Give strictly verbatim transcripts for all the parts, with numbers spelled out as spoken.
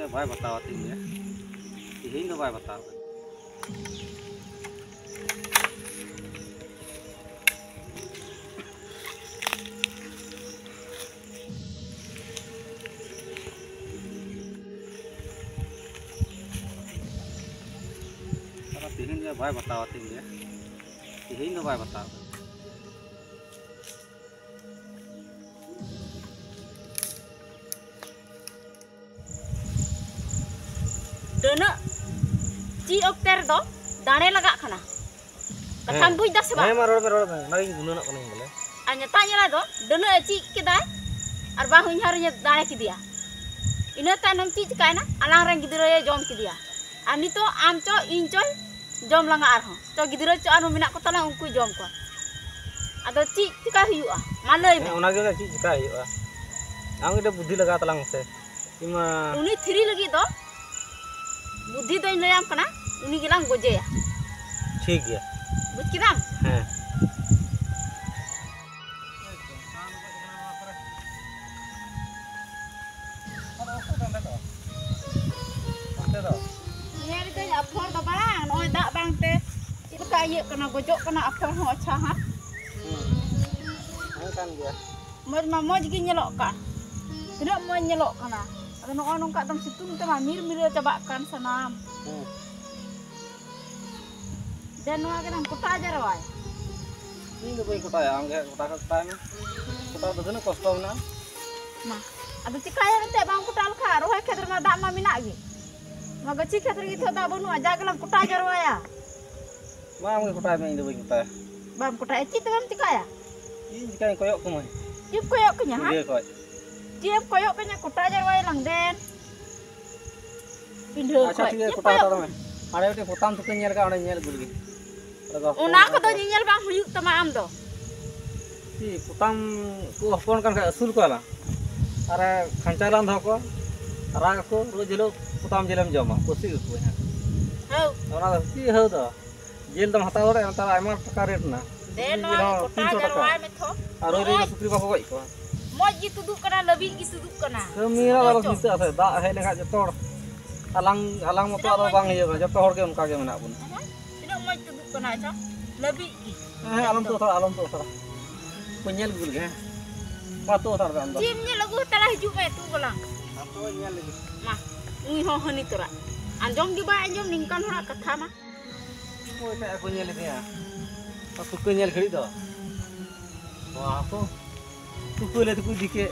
ᱵᱟᱭ ᱵᱟᱛᱟᱣᱟ ᱛᱤᱦᱤᱧ ᱫᱚ᱾ ᱛᱤᱦᱤᱧ ᱫᱚ ᱵᱟᱭ ᱵᱟᱛᱟᱣᱟ᱾ ᱟᱫᱚ ᱛᱤᱦᱤᱧ ᱫᱚ ᱵᱟᱭ ᱵᱟᱛᱟᱣᱟ ᱛᱤᱦᱤᱧ ᱫᱚ᱾ ᱛᱤᱦᱤᱧ ᱫᱚ ᱵᱟᱭ ᱵᱟᱛᱟᱣᱟ᱾ ᱰᱟᱹᱱᱟᱹᱜ ᱪᱮᱫ ᱚᱠᱛᱮ ᱨᱮᱫᱚ ᱫᱟᱲᱮ ᱞᱟᱜᱟᱜ ᱠᱟᱱᱟ᱾ ᱠᱟᱛᱷᱟᱢ ᱦᱮᱸ᱾ ᱵᱩᱡᱽ ᱫᱟ ᱥᱮ ᱵᱟᱝ? ᱦᱮᱸ, ᱢᱟ ᱨᱚᱲ ᱢᱮ, ᱨᱚᱲ ᱢᱮ᱾ ᱚᱱᱟᱜᱤᱧ ᱜᱩᱱᱟᱹᱱᱚᱜ ᱠᱟᱱᱟᱧ ᱵᱚᱞᱮ᱾ ᱟᱨ ᱱᱮᱛᱟᱨ ᱧᱮᱞᱟ ᱫᱚ ᱰᱟᱹᱱᱟᱹᱜ ᱮ ᱪᱮᱫ ᱠᱮᱫᱟᱭ ᱟᱨ ᱵᱟᱝ ᱦᱚᱧᱦᱟᱨᱤᱧ ᱮ ᱫᱟᱲᱮ ᱠᱮᱫᱮᱭᱟ᱾ ᱤᱱᱟᱹ ᱛᱟᱭᱱᱚᱢ ᱪᱮᱫ ᱪᱤᱠᱟᱭᱮᱱᱟ? ᱟᱞᱟᱝ ᱨᱮᱱ ᱜᱤᱫᱽᱨᱟᱹᱭ ᱡᱚᱢ ᱠᱮᱫᱮᱭᱟ᱾ ᱟᱨ ᱱᱤᱛᱚᱜ ᱟᱢ ᱪᱚ ᱤᱧ ᱪᱚᱭ ᱡᱚᱢ ᱞᱟᱝᱟ ᱟᱨᱦᱚᱸ᱾ ᱪᱚ ᱜᱤᱫᱽᱨᱟᱹ ᱪᱚ ᱟᱨᱦᱚᱸ ᱢᱮᱱᱟᱜ ᱠᱚ ᱛᱟᱞᱟᱝ, ᱩᱱᱠᱩᱭ ᱡᱚᱢ ᱠᱚᱣᱟ᱾ ᱟᱫᱚ ᱪᱮᱫ ᱪᱤᱠᱟᱭ ᱦᱩᱭᱩᱜᱼᱟ? ᱢᱟ ᱞᱟᱹᱭ ᱢᱮ᱾ ᱦᱮᱸ, ᱚᱱᱟᱜᱮ ᱪᱮᱫ ᱪᱤᱠᱟᱭ ᱦᱩᱭᱩᱜᱼᱟ? ᱟᱢ ᱜᱮ ᱵᱩᱫᱽᱫᱷᱤ ᱞᱟᱜᱟᱣ ᱛᱟᱞᱟᱝ ᱢᱮᱥᱮ᱾ ᱤᱧ ᱢᱟ ᱩᱱᱤ ᱛᱷᱤᱨᱤ ᱞᱟᱹᱜᱤᱫ ᱫᱚ ᱵᱩᱫᱽᱫᱷᱤ ᱫᱚᱧ ᱞᱟᱹᱭᱟᱢ ᱠᱟᱱᱟ, ᱩᱱᱤ ᱜᱮᱞᱟᱝ ᱜᱚᱡᱮᱭᱟ᱾ ᱴᱷᱤᱠ ᱜᱮᱭᱟ᱾ ᱵᱩᱡᱽ ᱠᱮᱫᱟᱢ? ᱦᱮᱸ᱾ ᱧᱮᱞ ᱫᱟᱹᱧ ᱟᱯᱷᱚᱨ ᱫᱚ ᱵᱟᱝ, ᱱᱚᱜᱼᱚᱭ ᱫᱟᱜ ᱵᱟᱝᱛᱮ ᱪᱮᱫ ᱞᱮᱠᱟ ᱤᱭᱟᱹᱜ ᱠᱟᱱᱟ, ᱜᱚᱡᱚᱜ ᱠᱟᱱᱟ ᱟᱯᱷᱚᱨ ᱦᱚᱸ᱾ ᱟᱪᱪᱷᱟ ᱦᱟᱸᱜ᱾ ᱦᱩᱸ, ᱦᱩᱭᱩᱜ ᱠᱟᱱ ᱜᱮᱭᱟ᱾ ᱢᱚᱡᱽ ᱢᱟ ᱢᱚᱡᱽ ᱜᱮ ᱧᱮᱞᱚᱜ ᱠᱟᱱ, ᱛᱤᱱᱟᱹᱜ ᱢᱚᱡᱽ ᱧᱮᱞᱚᱜ ᱠᱟᱱᱟ᱾ ᱟᱫᱚ ᱱᱚᱜᱼᱚᱭ ᱱᱚᱝᱠᱟ ᱮᱠᱫᱚᱢ ᱥᱤᱛᱩᱝ ᱛᱮᱢᱟ ᱢᱤᱨ ᱢᱤᱨᱟᱹ ᱪᱟᱵᱟᱜ ᱠᱟᱱ ᱥᱟᱱᱟᱢ᱾ ᱦᱩᱸ᱾ ᱫᱮ, ᱱᱚᱣᱟ ᱜᱮᱞᱟᱝ ᱠᱚᱴᱟ ᱡᱟᱨᱣᱟᱭᱟ᱾ ᱤᱧ ᱫᱚ ᱵᱟᱹᱧ ᱠᱚᱴᱟᱭᱟ, ᱟᱢ ᱜᱮ ᱦᱟᱸᱜ ᱠᱚᱴᱟ ᱠᱷᱟᱡ ᱠᱚᱴᱟᱭ ᱢᱮ᱾ ᱠᱚᱴᱟ ᱫᱚ ᱛᱤᱱᱟᱹᱜ ᱠᱚᱥᱴᱚ ᱢᱮᱱᱟᱜᱼᱟ᱾ ᱢᱟ, ᱟᱫᱚ ᱪᱤᱠᱟᱹᱭᱟ ᱮᱱᱛᱮᱫ, ᱵᱟᱢ ᱠᱚᱴᱟ ᱞᱮᱠᱷᱟᱡ? ᱨᱚᱦᱚᱭ ᱠᱷᱮᱛ ᱨᱮᱢᱟ ᱫᱟᱜ ᱢᱟ ᱢᱮᱱᱟᱜ ᱜᱮ᱾ ᱱᱚᱣᱟ ᱜᱟᱹᱪᱷᱤ ᱠᱷᱮᱛ ᱨᱮᱜᱮ ᱛᱚ ᱫᱟᱜ ᱵᱟᱹᱱᱩᱜᱼᱟ, ᱡᱟ ᱜᱮᱞᱟᱝ ᱠᱚᱴᱟ ᱡᱟᱨᱣᱟᱭᱟ᱾ ᱢᱟ, ᱟᱢ ᱜᱮ ᱠᱚᱴᱟᱭ ᱢᱮ, ᱤᱧ ᱫᱚ ᱵᱟᱹᱧ ᱠᱚᱴᱟᱭᱟ᱾ ᱵᱟᱢ ᱠᱚᱴᱟᱭᱟ, ᱪᱮᱫ ᱛᱚᱵᱮᱢ ᱪᱤᱠᱟᱹᱭᱟ? ᱤᱧ ᱪᱤᱠᱟᱹᱧ ᱠᱚᱭᱚᱜ ᱠᱟᱹᱢᱟᱹᱧ᱾ ᱪᱮᱫ ᱮᱢ ᱠᱚᱭᱚᱜ ᱠᱟᱹᱧᱟ, ᱦᱟᱸ? ᱯᱤᱸᱰᱟᱹ ᱠᱷᱚᱡ᱾ ᱪᱮᱫ ᱮᱢ ᱠᱚᱭᱚᱜ ᱠᱟᱹᱧᱟ? ᱠᱚᱴᱟ ᱡᱟᱨᱣᱟᱭᱟᱞᱟᱝ ᱫᱮᱱ᱾ ᱯᱤᱸᱰᱷᱟᱹ ᱟᱪᱪᱷᱟ, ᱠᱷᱚᱡ᱾ ᱴᱷᱤᱠ ᱜᱮᱭᱟ, ᱪᱮᱫ ᱠᱚᱴᱟ ᱠᱚᱭᱚᱜ ᱦᱟᱛᱟᱲ ᱢᱮ᱾ ᱟᱨ ᱢᱤᱫᱴᱮᱱ ᱯᱚᱛᱟᱢ ᱛᱟᱠᱚᱧ ᱧᱮᱞ ᱠᱟᱜᱼᱟ, ᱚᱸᱰᱮ ᱧᱮᱞ ᱟᱹᱜᱩ ᱞᱮᱜᱮ᱾ ᱚᱸᱰᱮ ᱠᱚ ᱦᱚᱯᱚᱱ ᱚᱱᱟ ᱠᱟᱱᱟ ᱠᱚᱫᱚ ᱠᱚ᱾ ᱧᱮᱧᱮᱞ ᱵᱟᱝ ᱦᱩᱭᱩᱜ ᱛᱟᱢᱟ ᱟᱢ ᱫᱚ᱾ ᱪᱮᱫ ᱯᱚᱛᱟᱢ ᱠᱚ ᱦᱚᱯᱚᱱ ᱠᱟᱱ ᱠᱷᱟᱡ ᱟᱹᱥᱩᱞ ᱠᱚᱣᱟ ᱞᱟᱝ᱾ ᱟᱨ ᱠᱷᱟᱧᱪᱟ ᱨᱮᱞᱟᱝ ᱫᱚᱦᱚ ᱠᱚᱣᱟ᱾ ᱟᱨᱟᱜ ᱟᱠᱚ, ᱨᱳᱡᱽ ᱦᱤᱞᱳᱜ ᱯᱚᱛᱟᱢ ᱡᱤᱞᱮᱢ ᱡᱚᱢᱟ, ᱯᱟᱹᱥᱤ ᱠᱟᱠᱚᱣᱟᱹᱧ ᱦᱟᱸᱜ᱾ ᱦᱟᱹᱣ᱾ ᱚᱱᱟ ᱫᱚ ᱪᱮᱫ ᱦᱟᱹᱣ ᱫᱚ? ᱡᱤᱞ ᱫᱚᱢ ᱦᱟᱛᱟᱣ ᱫᱟᱲᱮᱭᱟᱜᱼᱟ, ᱱᱮᱛᱟᱨ ᱟᱭᱢᱟ ᱴᱟᱠᱟ ᱨᱮᱴ ᱮᱱᱟ᱾ ᱫᱮ, ᱥᱩᱠᱨᱤ ᱱᱚᱣᱟ ᱡᱤᱞ ᱦᱚᱸ ᱠᱚᱴᱟ ᱛᱤᱱᱥᱚ ᱴᱟᱠᱟ᱾ ᱡᱟᱨᱣᱟᱭ ᱢᱮ ᱛᱷᱚ᱾ ᱟᱨ ᱨᱳᱡᱽ ᱨᱳᱡᱽ ᱱᱚᱜᱼᱚᱭ ᱥᱩᱠᱨᱤ ᱵᱟᱠᱚ ᱜᱚᱡ ᱠᱚᱣᱟ᱾ ᱢᱚᱡᱽ ᱜᱮ ᱛᱩᱫᱩᱜ ᱠᱟᱱᱟ, ᱞᱟᱹᱵᱤᱫ ᱜᱮ ᱛᱩᱫᱩᱜ ᱠᱟᱱᱟ᱾ ᱠᱟᱹᱢᱤ ᱨᱮ ᱟᱞᱚ ᱪᱤᱱᱛᱟᱹᱜᱼᱟ ᱥᱮ, ᱫᱟᱜ ᱦᱮᱡ ᱞᱮᱱᱠᱷᱟᱱ ᱡᱚᱛᱚ ᱦᱚᱲ ᱟᱞᱟᱝ, ᱟᱞᱟᱝ ᱢᱚᱛᱚ ᱟᱫᱚ ᱵᱟᱝ ᱦᱩᱭᱩᱜᱼᱟ, ᱡᱚᱛᱚ ᱦᱚᱲ ᱜᱮ ᱚᱱᱠᱟ ᱜᱮ ᱢᱮᱱᱟᱜ ᱵᱚᱱᱟ᱾ ᱦᱮᱸ, ᱛᱤᱱᱟᱹᱜ ᱢᱚᱡᱽ ᱛᱩᱫᱩᱜ ᱠᱟᱱᱟ, ᱟᱪᱪᱷᱟ, ᱞᱟᱹᱵᱤᱫ ᱜᱮ᱾ ᱦᱮᱸ, ᱟᱞᱚᱢ ᱛᱩᱫ ᱦᱟᱛᱟᱲᱟ, ᱟᱞᱚᱢ ᱛᱩᱫ ᱦᱟᱛᱟᱲᱟ᱾ ᱠᱚ ᱧᱮᱞ ᱟᱹᱜᱩ ᱞᱮᱜᱮ, ᱦᱮᱸ᱾ ᱢᱟ ᱛᱩᱫ ᱦᱟᱛᱟᱲ ᱢᱮ ᱟᱢ ᱫᱚ᱾ ᱪᱮᱫ ᱮᱢ ᱧᱮᱞ ᱟᱹᱜᱩ ᱦᱟᱛᱟᱲᱟ? ᱦᱤᱡᱩᱜ ᱢᱮ, ᱛᱩᱫ ᱜᱚᱞᱟᱝ᱾ ᱟᱢ ᱫᱚ ᱧᱮᱞ ᱞᱮᱜᱮ᱾ ᱢᱟ, ᱩᱱᱤ ᱦᱚᱸ ᱦᱟᱹᱱᱤ ᱛᱚᱨᱟ᱾ ᱟᱸᱡᱚᱢ ᱜᱮ ᱵᱟᱭ ᱟᱸᱡᱚᱢ ᱱᱤᱝᱠᱟᱱ ᱦᱚᱲᱟᱜ ᱠᱟᱛᱷᱟ ᱢᱟ᱾ ᱚᱠᱚᱭ ᱴᱟᱜ ᱠᱚ ᱧᱮᱞ ᱤᱫᱤᱭᱟ? ᱛᱩᱠᱟᱹ ᱧᱮᱞ ᱜᱷᱟᱹᱲᱤᱡ ᱫᱚ᱾ ᱱᱚᱣᱟ ᱠᱚ ᱛᱩᱠᱟᱹ ᱞᱟᱹᱭ ᱛᱮᱠᱚ ᱤᱫᱤ ᱠᱮᱫ᱾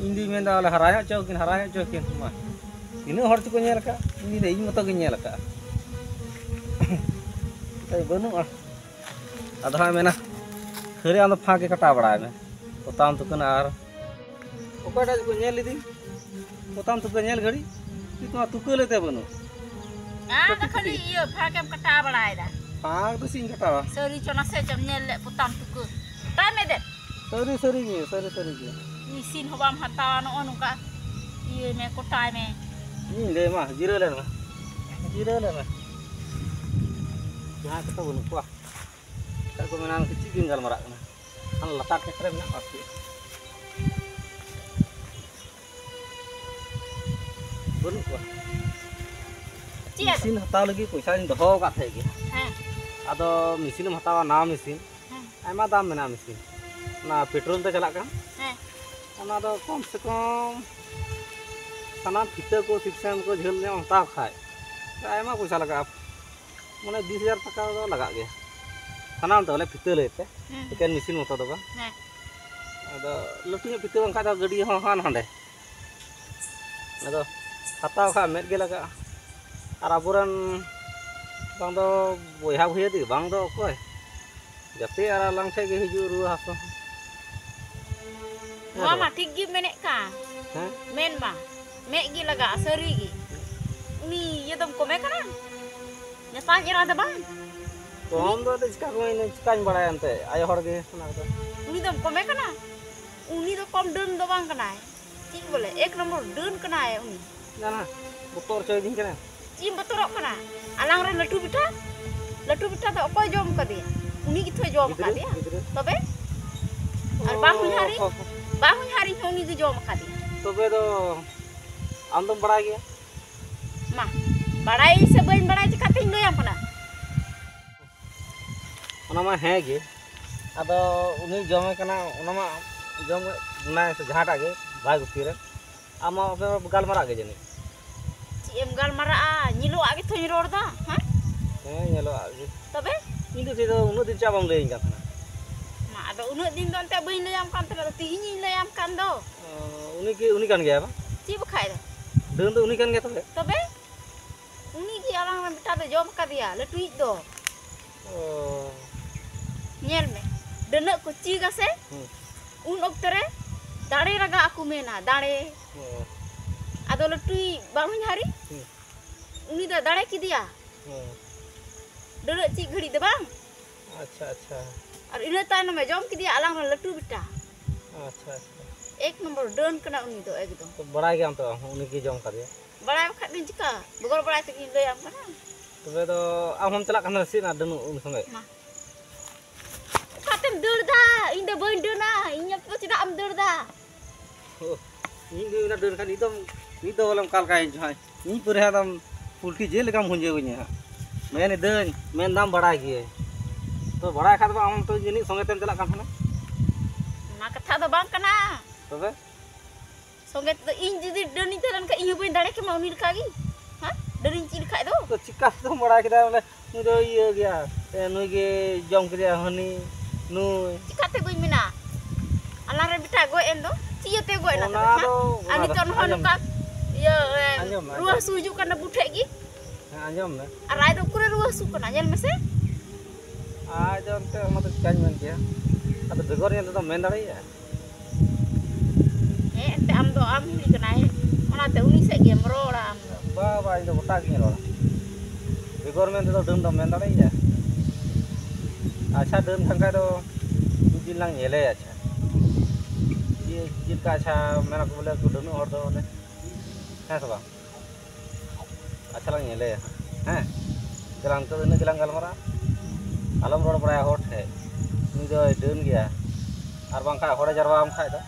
ᱤᱧ ᱫᱩᱧ ᱢᱮᱱᱫᱟ, ᱵᱚᱞᱮ, ᱦᱟᱨᱟ ᱧᱚᱜ ᱦᱚᱪᱚ ᱠᱤᱱ, ᱦᱟᱨᱟ ᱧᱚᱜ ᱦᱚᱪᱚ ᱠᱤᱱ᱾ ᱢᱟ, ᱛᱤᱱᱟᱹᱜ ᱦᱚᱲ ᱪᱚᱠᱚ ᱧᱮᱞ ᱟᱠᱟᱫ? ᱤᱧ ᱫᱩᱧ ᱞᱟᱹᱭᱫᱟ, ᱤᱧ ᱢᱚᱛᱚ ᱜᱤᱧ ᱧᱮᱞ ᱟᱠᱟᱫᱼᱟ᱾ ᱛᱟᱭ ᱵᱟᱹᱱᱩᱜᱼᱟ᱾ ᱟᱫᱚ ᱦᱟᱸᱜ ᱢᱮᱱᱟ, ᱠᱷᱟᱹᱞᱤ ᱟᱢ ᱫᱚ ᱯᱷᱟᱸᱠ ᱜᱮ ᱠᱟᱴᱟᱣ ᱵᱟᱲᱟᱭ ᱢᱮ᱾ ᱯᱚᱛᱟᱢ ᱛᱩᱠᱟᱹ ᱟᱨ ᱚᱠᱚᱭᱴᱟᱜ ᱪᱚᱠᱚ ᱧᱮᱞ ᱤᱫᱤ᱾ ᱯᱚᱛᱟᱢ ᱛᱩᱠᱟᱹ ᱧᱮᱞ ᱜᱷᱟᱹᱲᱤᱡ ᱛᱩᱭ ᱛᱚ ᱛᱩᱠᱟᱹ ᱞᱟᱹᱭᱛᱮ ᱵᱟᱹᱱᱩᱜ᱾ ᱟᱢ ᱫᱚ ᱠᱟᱹᱴᱤᱡ ᱠᱷᱟᱹᱞᱤ ᱠᱟᱹᱴᱤᱡ᱾ ᱤᱭᱟᱹ ᱯᱷᱟᱸᱠᱮᱢ ᱠᱟᱴᱟᱣ ᱵᱟᱲᱟᱭᱮᱫᱟ᱾ ᱯᱷᱟᱸᱠ ᱫᱚ ᱪᱮᱫ ᱤᱧ ᱠᱟᱴᱟᱣᱟ? ᱥᱟᱹᱨᱤ ᱪᱚ ᱱᱟᱥᱮ ᱪᱚᱢ ᱧᱮᱞ ᱞᱮᱫ ᱯᱚᱛᱟᱢ ᱛᱩᱠᱟᱹ᱾ ᱠᱟᱴᱟᱣ ᱢᱮ ᱫᱮᱱ᱾ ᱥᱟᱹᱨᱤ ᱥᱟᱹᱨᱤ ᱜᱮ, ᱥᱟᱹᱨᱤ ᱥᱟᱹᱨᱤ ᱜᱮ᱾ ᱢᱮᱥᱤᱱ ᱦᱚᱸ ᱵᱟᱢ ᱦᱟᱛᱟᱣᱟ, ᱱᱚᱜᱼᱚ ᱱᱚᱝᱠᱟ ᱤᱭᱟᱹᱭ ᱢᱮ, ᱠᱚᱴᱟᱭ ᱢᱮ᱾ ᱤᱧ ᱞᱟᱹᱭ ᱢᱟ, ᱡᱤᱨᱟᱹᱣ ᱞᱮᱱ ᱢᱮ, ᱡᱤᱨᱟᱹᱣ ᱞᱮᱱ ᱢᱮ᱾ ᱡᱟᱦᱟᱸᱭ ᱠᱚᱫᱚ ᱵᱟᱹᱱᱩᱜ ᱠᱚᱣᱟ, ᱮᱴᱟᱜ ᱠᱚ ᱢᱮᱱᱟ, ᱪᱮᱫ ᱵᱤᱱ ᱜᱟᱞᱢᱟᱨᱟᱜ ᱠᱟᱱᱟ? ᱦᱟᱱᱟ ᱞᱟᱛᱟᱨ ᱠᱷᱮᱛ ᱨᱮ ᱢᱮᱱᱟᱜ ᱠᱚᱣᱟ ᱥᱮ ᱪᱮᱫ? ᱵᱟᱹᱱᱩᱜ ᱠᱚᱣᱟ᱾ ᱪᱮᱫ ᱟᱫᱚ? ᱢᱮᱥᱤᱱ ᱦᱟᱛᱟᱣ ᱞᱟᱹᱜᱤᱫ ᱯᱚᱭᱥᱟᱧ ᱫᱚᱦᱚ ᱟᱠᱟᱫ ᱛᱟᱦᱮᱸᱫ ᱜᱮ᱾ ᱦᱮᱸ᱾ ᱟᱫᱚ ᱢᱮᱥᱤᱱ ᱮᱢ ᱦᱟᱛᱟᱣᱟ, ᱱᱟᱣᱟ ᱢᱮᱥᱤᱱ, ᱦᱮᱸ᱾ ᱟᱭᱢᱟ ᱫᱟᱢ ᱢᱮᱱᱟᱜᱼᱟ ᱢᱮᱥᱤᱱ᱾ ᱚᱱᱟ ᱯᱮᱴᱨᱳᱞ ᱛᱮ ᱪᱟᱞᱟᱜ ᱠᱟᱱ᱾ ᱦᱮᱸ᱾ ᱚᱱᱟ ᱫᱚ ᱠᱚᱢ ᱥᱮ ᱠᱚᱢ ᱥᱟᱱᱟᱢ ᱯᱷᱤᱛᱟᱹ ᱠᱚ, ᱥᱤᱠᱥᱮᱱ ᱠᱚ ᱡᱷᱟᱹᱞ ᱧᱚᱜ ᱮᱢ ᱦᱟᱛᱟᱣ ᱠᱷᱟᱡ ᱟᱭᱢᱟ ᱯᱚᱭᱥᱟ ᱞᱟᱜᱟᱜᱼᱟ᱾ ᱢᱟᱱᱮ ᱵᱤᱥ ᱦᱟᱡᱟᱨ ᱴᱟᱠᱟ ᱫᱚ ᱞᱟᱜᱟᱜ ᱜᱮᱭᱟ᱾ ᱥᱟᱱᱟᱢ ᱛᱮ ᱵᱚᱞᱮ ᱯᱷᱤᱛᱟᱹ ᱞᱟᱹᱭ ᱛᱮ, ᱦᱮᱸ᱾ ᱮᱠᱮᱱ ᱢᱮᱥᱤᱱ ᱢᱚᱛᱚ ᱫᱚ ᱵᱟᱝ᱾ ᱦᱮᱸ᱾ ᱟᱫᱚ ᱞᱟᱹᱴᱩ ᱧᱚᱜ ᱯᱷᱤᱛᱟᱹ ᱵᱟᱝᱠᱷᱟᱡ ᱫᱚ ᱜᱟᱹᱰᱤ ᱦᱚᱸ ᱦᱟᱱ ᱦᱟᱸᱰᱮ᱾ ᱟᱫᱚ ᱦᱟᱛᱟᱣ ᱠᱷᱟᱡ ᱢᱮᱫ ᱜᱮ ᱞᱟᱜᱟᱜᱼᱟ᱾ ᱟᱨ ᱟᱵᱚᱨᱮᱱ ᱵᱟᱝ ᱫᱚ ᱵᱚᱭᱦᱟ ᱵᱷᱟᱹᱭᱟᱹᱫᱤ, ᱵᱟᱝ ᱫᱚ ᱚᱠᱚᱭ, ᱡᱟᱛᱮ ᱟᱨ ᱟᱞᱟᱝ ᱴᱷᱮᱡ ᱜᱮ ᱦᱤᱡᱩᱜ ᱨᱩᱣᱟᱹ ᱦᱟᱹᱥᱩ᱾ ᱱᱚᱣᱟ ᱢᱟ ᱴᱷᱤᱠ ᱜᱮ ᱢᱮᱱᱮᱫ ᱠᱟᱱ᱾ ᱦᱮᱸ? ᱢᱮᱱ ᱢᱟ, ᱢᱮᱫ ᱜᱮ ᱞᱟᱜᱟᱜᱼᱟ, ᱥᱟᱹᱨᱤ ᱜᱮ᱾ ᱩᱱᱤ ᱤᱭᱟᱹ ᱫᱚᱢ ᱠᱚᱢᱮ ᱠᱟᱱᱟ? ᱱᱮᱛᱟᱨ ᱮᱨᱟ ᱫᱚ ᱵᱟᱝ? ᱠᱚᱢ ᱫᱚ ᱟᱫᱚ ᱪᱤᱠᱟ ᱠᱚ ᱢᱮᱱᱟ, ᱪᱤᱠᱟᱧ ᱵᱟᱲᱟᱭᱟ ᱮᱱᱛᱮ, ᱟᱭᱳ ᱦᱚᱲ ᱜᱮ ᱚᱱᱟ ᱠᱚᱫᱚ᱾ ᱩᱱᱤ ᱫᱚᱢ ᱠᱚᱢᱮ ᱠᱟᱱᱟ? ᱩᱱᱤ ᱫᱚ ᱠᱚᱢ ᱰᱟᱹᱱ ᱫᱚ ᱵᱟᱝ ᱠᱟᱱᱟᱭ᱾ ᱪᱮᱫ ᱵᱚᱞᱮ, ᱮᱠ ᱱᱚᱢᱵᱚᱨ ᱰᱟᱹᱱ ᱠᱟᱱᱟᱭ ᱩᱱᱤ᱾ ᱡᱟᱱᱟ, ᱵᱚᱛᱚᱨ ᱦᱚᱪᱚᱭᱤᱫᱤᱧ ᱠᱟᱱᱟ᱾ ᱪᱮᱫ ᱮᱢ ᱵᱚᱛᱚᱨᱚᱜ ᱠᱟᱱᱟ? ᱟᱞᱟᱝ ᱨᱮᱱ ᱞᱟᱹᱴᱩ ᱵᱮᱴᱟ, ᱞᱟᱹᱴᱩ ᱵᱮᱴᱟ ᱫᱚ ᱚᱠᱚᱭ ᱡᱚᱢ ᱠᱟᱫᱮᱭᱟ? ᱩᱱᱤ ᱜᱮᱛᱷᱚᱭ ᱡᱚᱢ ᱜᱤᱫᱽᱨᱟᱹ, ᱠᱟᱫᱮᱭᱟ᱾ ᱜᱤᱫᱽᱨᱟᱹ᱾ ᱛᱚᱵᱮ? ᱟᱨ ᱵᱟᱝ ᱦᱚᱧᱦᱟᱨᱤᱧ, ᱚ, ᱦᱚ, ᱦᱚ᱾ ᱵᱟᱝ ᱦᱚᱧᱦᱟᱨᱤᱧ ᱦᱚᱸ ᱩᱱᱤ ᱫᱚ ᱡᱚᱢ ᱟᱠᱟᱫᱤᱧ᱾ ᱛᱚᱵᱮ ᱫᱚ ᱟᱢ ᱫᱚᱢ ᱵᱟᱲᱟᱭ ᱜᱮᱭᱟ? ᱢᱟ, ᱵᱟᱲᱟᱭ ᱥᱮ ᱵᱟᱹᱧ ᱵᱟᱲᱟᱭ ᱪᱤᱠᱟᱹᱛᱤᱧ ᱞᱟᱹᱭᱟᱢ ᱠᱟᱱᱟ? ᱚᱱᱟ ᱢᱟ ᱦᱮᱸ ᱜᱮ, ᱟᱫᱚ ᱩᱱᱤ ᱡᱚᱢᱮ ᱠᱟᱱᱟ, ᱚᱱᱟ ᱢᱟ ᱡᱚᱢ ᱢᱮᱱᱟᱭ ᱥᱮ ᱡᱟᱦᱟᱸᱴᱟᱜ ᱜᱮ ᱵᱟᱭ ᱜᱩᱯᱤ ᱨᱮ, ᱟᱢ ᱢᱟ ᱟᱯᱮ ᱢᱟ ᱜᱟᱞᱢᱟᱨᱟᱜ ᱜᱮ ᱡᱟᱹᱱᱤᱡ᱾ ᱪᱮᱫ ᱮᱢ ᱜᱟᱞᱢᱟᱨᱟᱜᱼᱟ? ᱧᱮᱞᱚᱜᱼᱟ ᱜᱮ ᱛᱷᱚᱧ ᱨᱚᱲ ᱫᱟ, ᱦᱮᱸ? ᱦᱮᱸ, ᱧᱮᱞᱚᱜᱼᱟ ᱜᱮ᱾ ᱛᱚᱵᱮ? ᱤᱧ ᱫᱚ ᱪᱮᱫ ᱫᱚ ᱩᱱᱟᱹᱜ ᱫᱤᱱ ᱪᱮᱫ ᱵᱟᱢ ᱞᱟᱹᱭᱟᱹᱧ ᱠᱟᱱ ᱛᱟᱦᱮᱱᱟ? ᱢᱟ, ᱟᱫᱚ ᱩᱱᱟᱹᱜ ᱫᱤᱱ ᱫᱚ ᱮᱱᱛᱮ ᱵᱟᱹᱧ ᱞᱟᱹᱭᱟᱢ ᱠᱟᱱ ᱛᱟᱦᱮᱱᱟ, ᱟᱫᱚ ᱛᱤᱦᱤᱧᱤᱧ ᱞᱟᱹᱭᱟᱢ ᱠᱟᱱ ᱫᱚ᱾ ᱚ, ᱩᱱᱤ ᱠᱤ, ᱩᱱᱤ ᱠᱟᱱ ᱜᱮᱭᱟᱭ ᱵᱟᱝ? ᱪᱮᱫ ᱵᱟᱠᱷᱟᱡ ᱫᱚ? ᱰᱟᱹᱱ ᱫᱚ ᱩᱱᱤ ᱠᱟᱱ ᱜᱮᱭᱟ ᱛᱚᱵᱮ? ᱛᱚᱵᱮ? ᱩᱱᱤ ᱜᱮ ᱟᱞᱟᱝ ᱨᱮᱱ ᱵᱮᱴᱟ ᱫᱚ ᱡᱚᱢ ᱠᱟᱫᱮᱭᱟ, ᱞᱟᱹᱴᱩᱭᱤᱡ ᱫᱚ᱾ ᱚ᱾ ᱧᱮᱞ ᱢᱮ, ᱰᱟᱹᱱᱟᱹᱜ ᱠᱚ ᱪᱤᱜᱟ ᱥᱮ, ᱦᱩᱸ᱾ ᱩᱱ ᱚᱠᱛᱮ ᱨᱮ ᱫᱟᱲᱮ ᱨᱟᱜᱟ ᱟᱠᱚ ᱢᱮᱱᱟ, ᱫᱟᱲᱮ᱾ ᱚ᱾ ᱟᱫᱚ ᱞᱟᱹᱴᱩᱭᱤᱡ ᱵᱟᱹᱦᱩᱧᱦᱟᱨᱤ, ᱦᱩᱸ᱾ ᱩᱱᱤ ᱫᱚ ᱫᱟᱲᱮ ᱠᱮᱫᱮᱭᱟ᱾ ᱚ᱾ ᱰᱟᱹᱱᱟᱹᱜ ᱪᱤᱜ ᱜᱷᱟᱹᱲᱤᱡ ᱫᱚ ᱵᱟᱝ? ᱟᱪᱪᱷᱟ, ᱟᱪᱪᱷᱟ᱾ ᱟᱨ ᱤᱱᱟᱹ ᱛᱟᱭᱱᱚᱢᱮ ᱡᱚᱢ ᱠᱮᱫᱮᱭᱟ ᱟᱞᱟᱝ ᱨᱮᱱ ᱞᱟᱹᱴᱩ ᱵᱮᱴᱟ᱾ ᱟᱪᱪᱷᱟ, ᱟᱪᱪᱷᱟ᱾ ᱮᱠ ᱱᱚᱢᱵᱚᱨ ᱰᱟᱹᱱ ᱠᱟᱱᱟ ᱩᱱᱤ ᱫᱚ ᱮᱠᱫᱚᱢ᱾ ᱛᱚ ᱵᱟᱲᱟᱭ ᱜᱮᱭᱟᱢ ᱛᱚ ᱟᱢ ᱦᱚᱸ ᱩᱱᱤ ᱜᱮ ᱡᱚᱢ ᱠᱟᱫᱮᱭᱟ? ᱵᱟᱲᱟᱭ ᱵᱟᱠᱷᱟᱡ ᱫᱚᱧ ᱪᱤᱠᱟ? ᱵᱮᱜᱚᱨ ᱵᱟᱲᱟᱭ ᱛᱮᱜᱮᱧ ᱞᱟᱹᱭᱟᱢ ᱠᱟᱱᱟ᱾ ᱛᱚᱵᱮ ᱫᱚ ᱟᱢ ᱦᱚᱸᱢ ᱪᱟᱞᱟᱜ ᱠᱟᱱ ᱛᱟᱦᱮᱱᱟ ᱥᱮ ᱪᱮᱫ ᱚᱱᱟ ᱰᱟᱹᱱ ᱩᱱ ᱥᱚᱸᱜᱮ? ᱢᱟ᱾ ᱚᱠᱟᱛᱮᱢ ᱫᱟᱹᱲ ᱫᱟ? ᱤᱧ ᱫᱚ ᱵᱟᱹᱧ ᱰᱟᱹᱱᱟ᱾ ᱤᱧ ᱟᱯᱮ ᱫᱚ ᱪᱮᱫᱟᱜ ᱮᱢ ᱫᱟᱹᱲ ᱫᱟ? ᱳ, ᱤᱧ ᱫᱚ ᱢᱮᱱᱟ ᱰᱟᱹᱱ ᱠᱷᱟᱱ ᱱᱤᱛ ᱫᱚ, ᱱᱤᱛ ᱫᱚ ᱵᱚᱞᱮ ᱚᱱᱠᱟ ᱞᱮᱠᱟ ᱤᱧ ᱡᱟᱦᱟᱸᱭ, ᱤᱧ ᱯᱚᱨᱮ ᱦᱟᱸᱜ ᱫᱚᱢ ᱯᱩᱞᱴᱤ ᱡᱤᱞ ᱞᱮᱠᱟᱢ ᱵᱷᱩᱸᱡᱟᱹᱣᱤᱧᱟ ᱦᱟᱸᱜ᱾ ᱢᱮᱱ ᱤᱫᱟᱹᱧ, ᱢᱮᱱ ᱫᱟᱢ ᱵᱟᱲᱟᱭ ᱜᱤᱭᱟᱹᱧ᱾ ᱛᱚ ᱵᱟᱲᱟᱭ ᱠᱷᱟᱡ ᱫᱚ ᱟᱢ ᱛᱚ ᱡᱟᱹᱱᱤᱡ ᱥᱚᱸᱜᱮ ᱛᱮᱢ ᱪᱟᱞᱟᱜ ᱠᱟᱱ ᱛᱟᱦᱮᱱᱟ᱾ ᱚᱱᱟ ᱠᱟᱛᱷᱟ ᱫᱚ ᱵᱟᱝ ᱠᱟᱱᱟ᱾ ᱛᱚᱵᱮ? ᱥᱚᱸᱜᱮ ᱛᱮᱫᱚ ᱤᱧ ᱡᱩᱫᱤ ᱰᱟᱹᱱᱤᱧ ᱛᱟᱦᱮᱸ ᱞᱮᱱ ᱠᱷᱟᱡ, ᱤᱧ ᱦᱚᱸ ᱵᱟᱹᱧ ᱫᱟᱲᱮ ᱠᱮᱢᱟ ᱩᱱᱤ ᱞᱮᱠᱟ ᱜᱮ᱾ ᱦᱮᱸ? ᱰᱟᱹᱱᱤᱧ ᱪᱮᱫ ᱞᱮᱠᱷᱟᱡ ᱫᱚ᱾ ᱛᱚ ᱪᱤᱠᱟ ᱛᱮᱢ ᱵᱟᱲᱟᱭ ᱠᱮᱫᱟ ᱵᱚᱞᱮ ᱱᱩᱭ ᱫᱚ ᱤᱭᱟᱹ ᱜᱮᱭᱟ, ᱮ, ᱱᱩᱭ ᱜᱮ ᱡᱚᱢ ᱠᱮᱫᱮᱭᱟ ᱦᱟᱹᱱᱤ, ᱱᱩᱭ? ᱪᱤᱠᱟᱛᱮ ᱵᱟᱹᱧ ᱢᱮᱱᱟ? ᱟᱞᱟᱝ ᱨᱮᱱ ᱵᱮᱴᱟ ᱜᱚᱡ ᱮᱱ ᱫᱚ, ᱪᱮᱫ ᱤᱭᱟᱹᱛᱮ ᱜᱚᱡ ᱮᱱᱟ ᱚᱱᱟ ᱛᱚᱵᱮ, ᱦᱮᱸ? ᱫᱚ, ᱟᱨ ᱚᱱᱟ ᱫᱚ ᱱᱤᱛᱚᱜ ᱱᱚᱜᱼᱚᱭ ᱟᱸᱡᱚᱢ ᱱᱚᱝᱠᱟ ᱢᱮ᱾ ᱤᱭᱟᱹ, ᱮ, ᱟᱸᱡᱚᱢ ᱢᱮ, ᱨᱩᱣᱟᱹ ᱟᱸᱡᱚᱢ᱾ ᱦᱟᱹᱥᱩ ᱦᱤᱡᱩᱜ ᱠᱟᱱᱟ ᱵᱩᱴᱷᱮᱡ ᱜᱮ᱾ ᱦᱮᱸ, ᱟᱸᱡᱚᱢ ᱢᱮ᱾ ᱟᱨ ᱟᱡ ᱫᱚ ᱩᱠᱩᱨᱮ ᱨᱩᱣᱟᱹ ᱦᱟᱹᱥᱩᱜ ᱠᱟᱱᱟ, ᱧᱮᱞ ᱢᱮᱥᱮ᱾ ᱟᱡ ᱫᱚ ᱮᱱᱛᱮ ᱚᱱᱟ ᱫᱚ ᱪᱤᱠᱟᱹᱧ ᱢᱮᱱ ᱠᱮᱭᱟ? ᱟᱫᱚ ᱵᱮᱜᱚᱨ ᱧᱮᱞ ᱛᱮᱫᱚᱢ ᱢᱮᱱ ᱫᱟᱲᱮᱭᱟᱜᱼᱟ? ᱦᱮᱸ, ᱮᱱᱛᱮ ᱟᱢ ᱫᱚ ᱟᱢ ᱦᱤᱞᱤ ᱠᱟᱱᱟᱭ, ᱚᱱᱟᱛᱮ ᱩᱱᱤ ᱥᱮᱫ ᱜᱮᱢ ᱨᱚᱲᱟ ᱟᱢ ᱫᱚ᱾ ᱵᱟ, ᱵᱟ, ᱤᱧ ᱫᱚ ᱜᱚᱴᱟ ᱜᱤᱧ ᱨᱚᱲᱟ᱾ ᱵᱮᱜᱚᱨ ᱢᱮᱱ ᱛᱮᱫᱚ ᱰᱟᱹᱱ ᱫᱚᱢ ᱢᱮᱱ ᱫᱟᱲᱮᱭᱟᱜᱼᱟ? ᱟᱪᱪᱷᱟ, ᱰᱟᱹᱱ ᱠᱷᱟᱱ ᱠᱷᱟᱡ ᱫᱚ ᱢᱤᱫ ᱫᱤᱱ ᱞᱟᱝ ᱧᱮᱞᱮᱭᱟ᱾ ᱟᱪᱪᱷᱟ, ᱪᱮᱫ, ᱪᱮᱫ ᱞᱮᱠᱟ? ᱟᱪᱪᱷᱟ, ᱢᱮᱱᱟ ᱠᱚ ᱵᱚᱞᱮ ᱩᱱᱠᱩ ᱰᱟᱹᱱᱩᱜ ᱦᱚᱲ ᱫᱚ ᱵᱚᱞᱮ, ᱦᱮᱸ ᱥᱮ ᱵᱟᱝ? ᱟᱪᱪᱷᱟ, ᱞᱟᱝ ᱧᱮᱞᱮᱭᱟ ᱦᱟᱸᱜ, ᱦᱮᱸ? ᱪᱟᱞᱟᱝ, ᱱᱤᱛᱚᱜ ᱫᱚ ᱤᱱᱟᱹᱜ ᱜᱮᱞᱟᱝ ᱜᱟᱞᱢᱟᱨᱟᱜᱼᱟ᱾ ᱟᱞᱚᱢ ᱨᱚᱲ ᱵᱟᱲᱟᱭᱟ ᱦᱚᱲ ᱴᱷᱮᱡ, ᱱᱩᱭ ᱫᱚᱭ ᱰᱟᱹᱱ ᱜᱮᱭᱟ᱾ ᱟᱨ ᱵᱟᱝᱠᱷᱟᱱ ᱦᱚᱲᱮ ᱡᱟᱨᱣᱟᱢ ᱠᱷᱟᱡ ᱫᱚ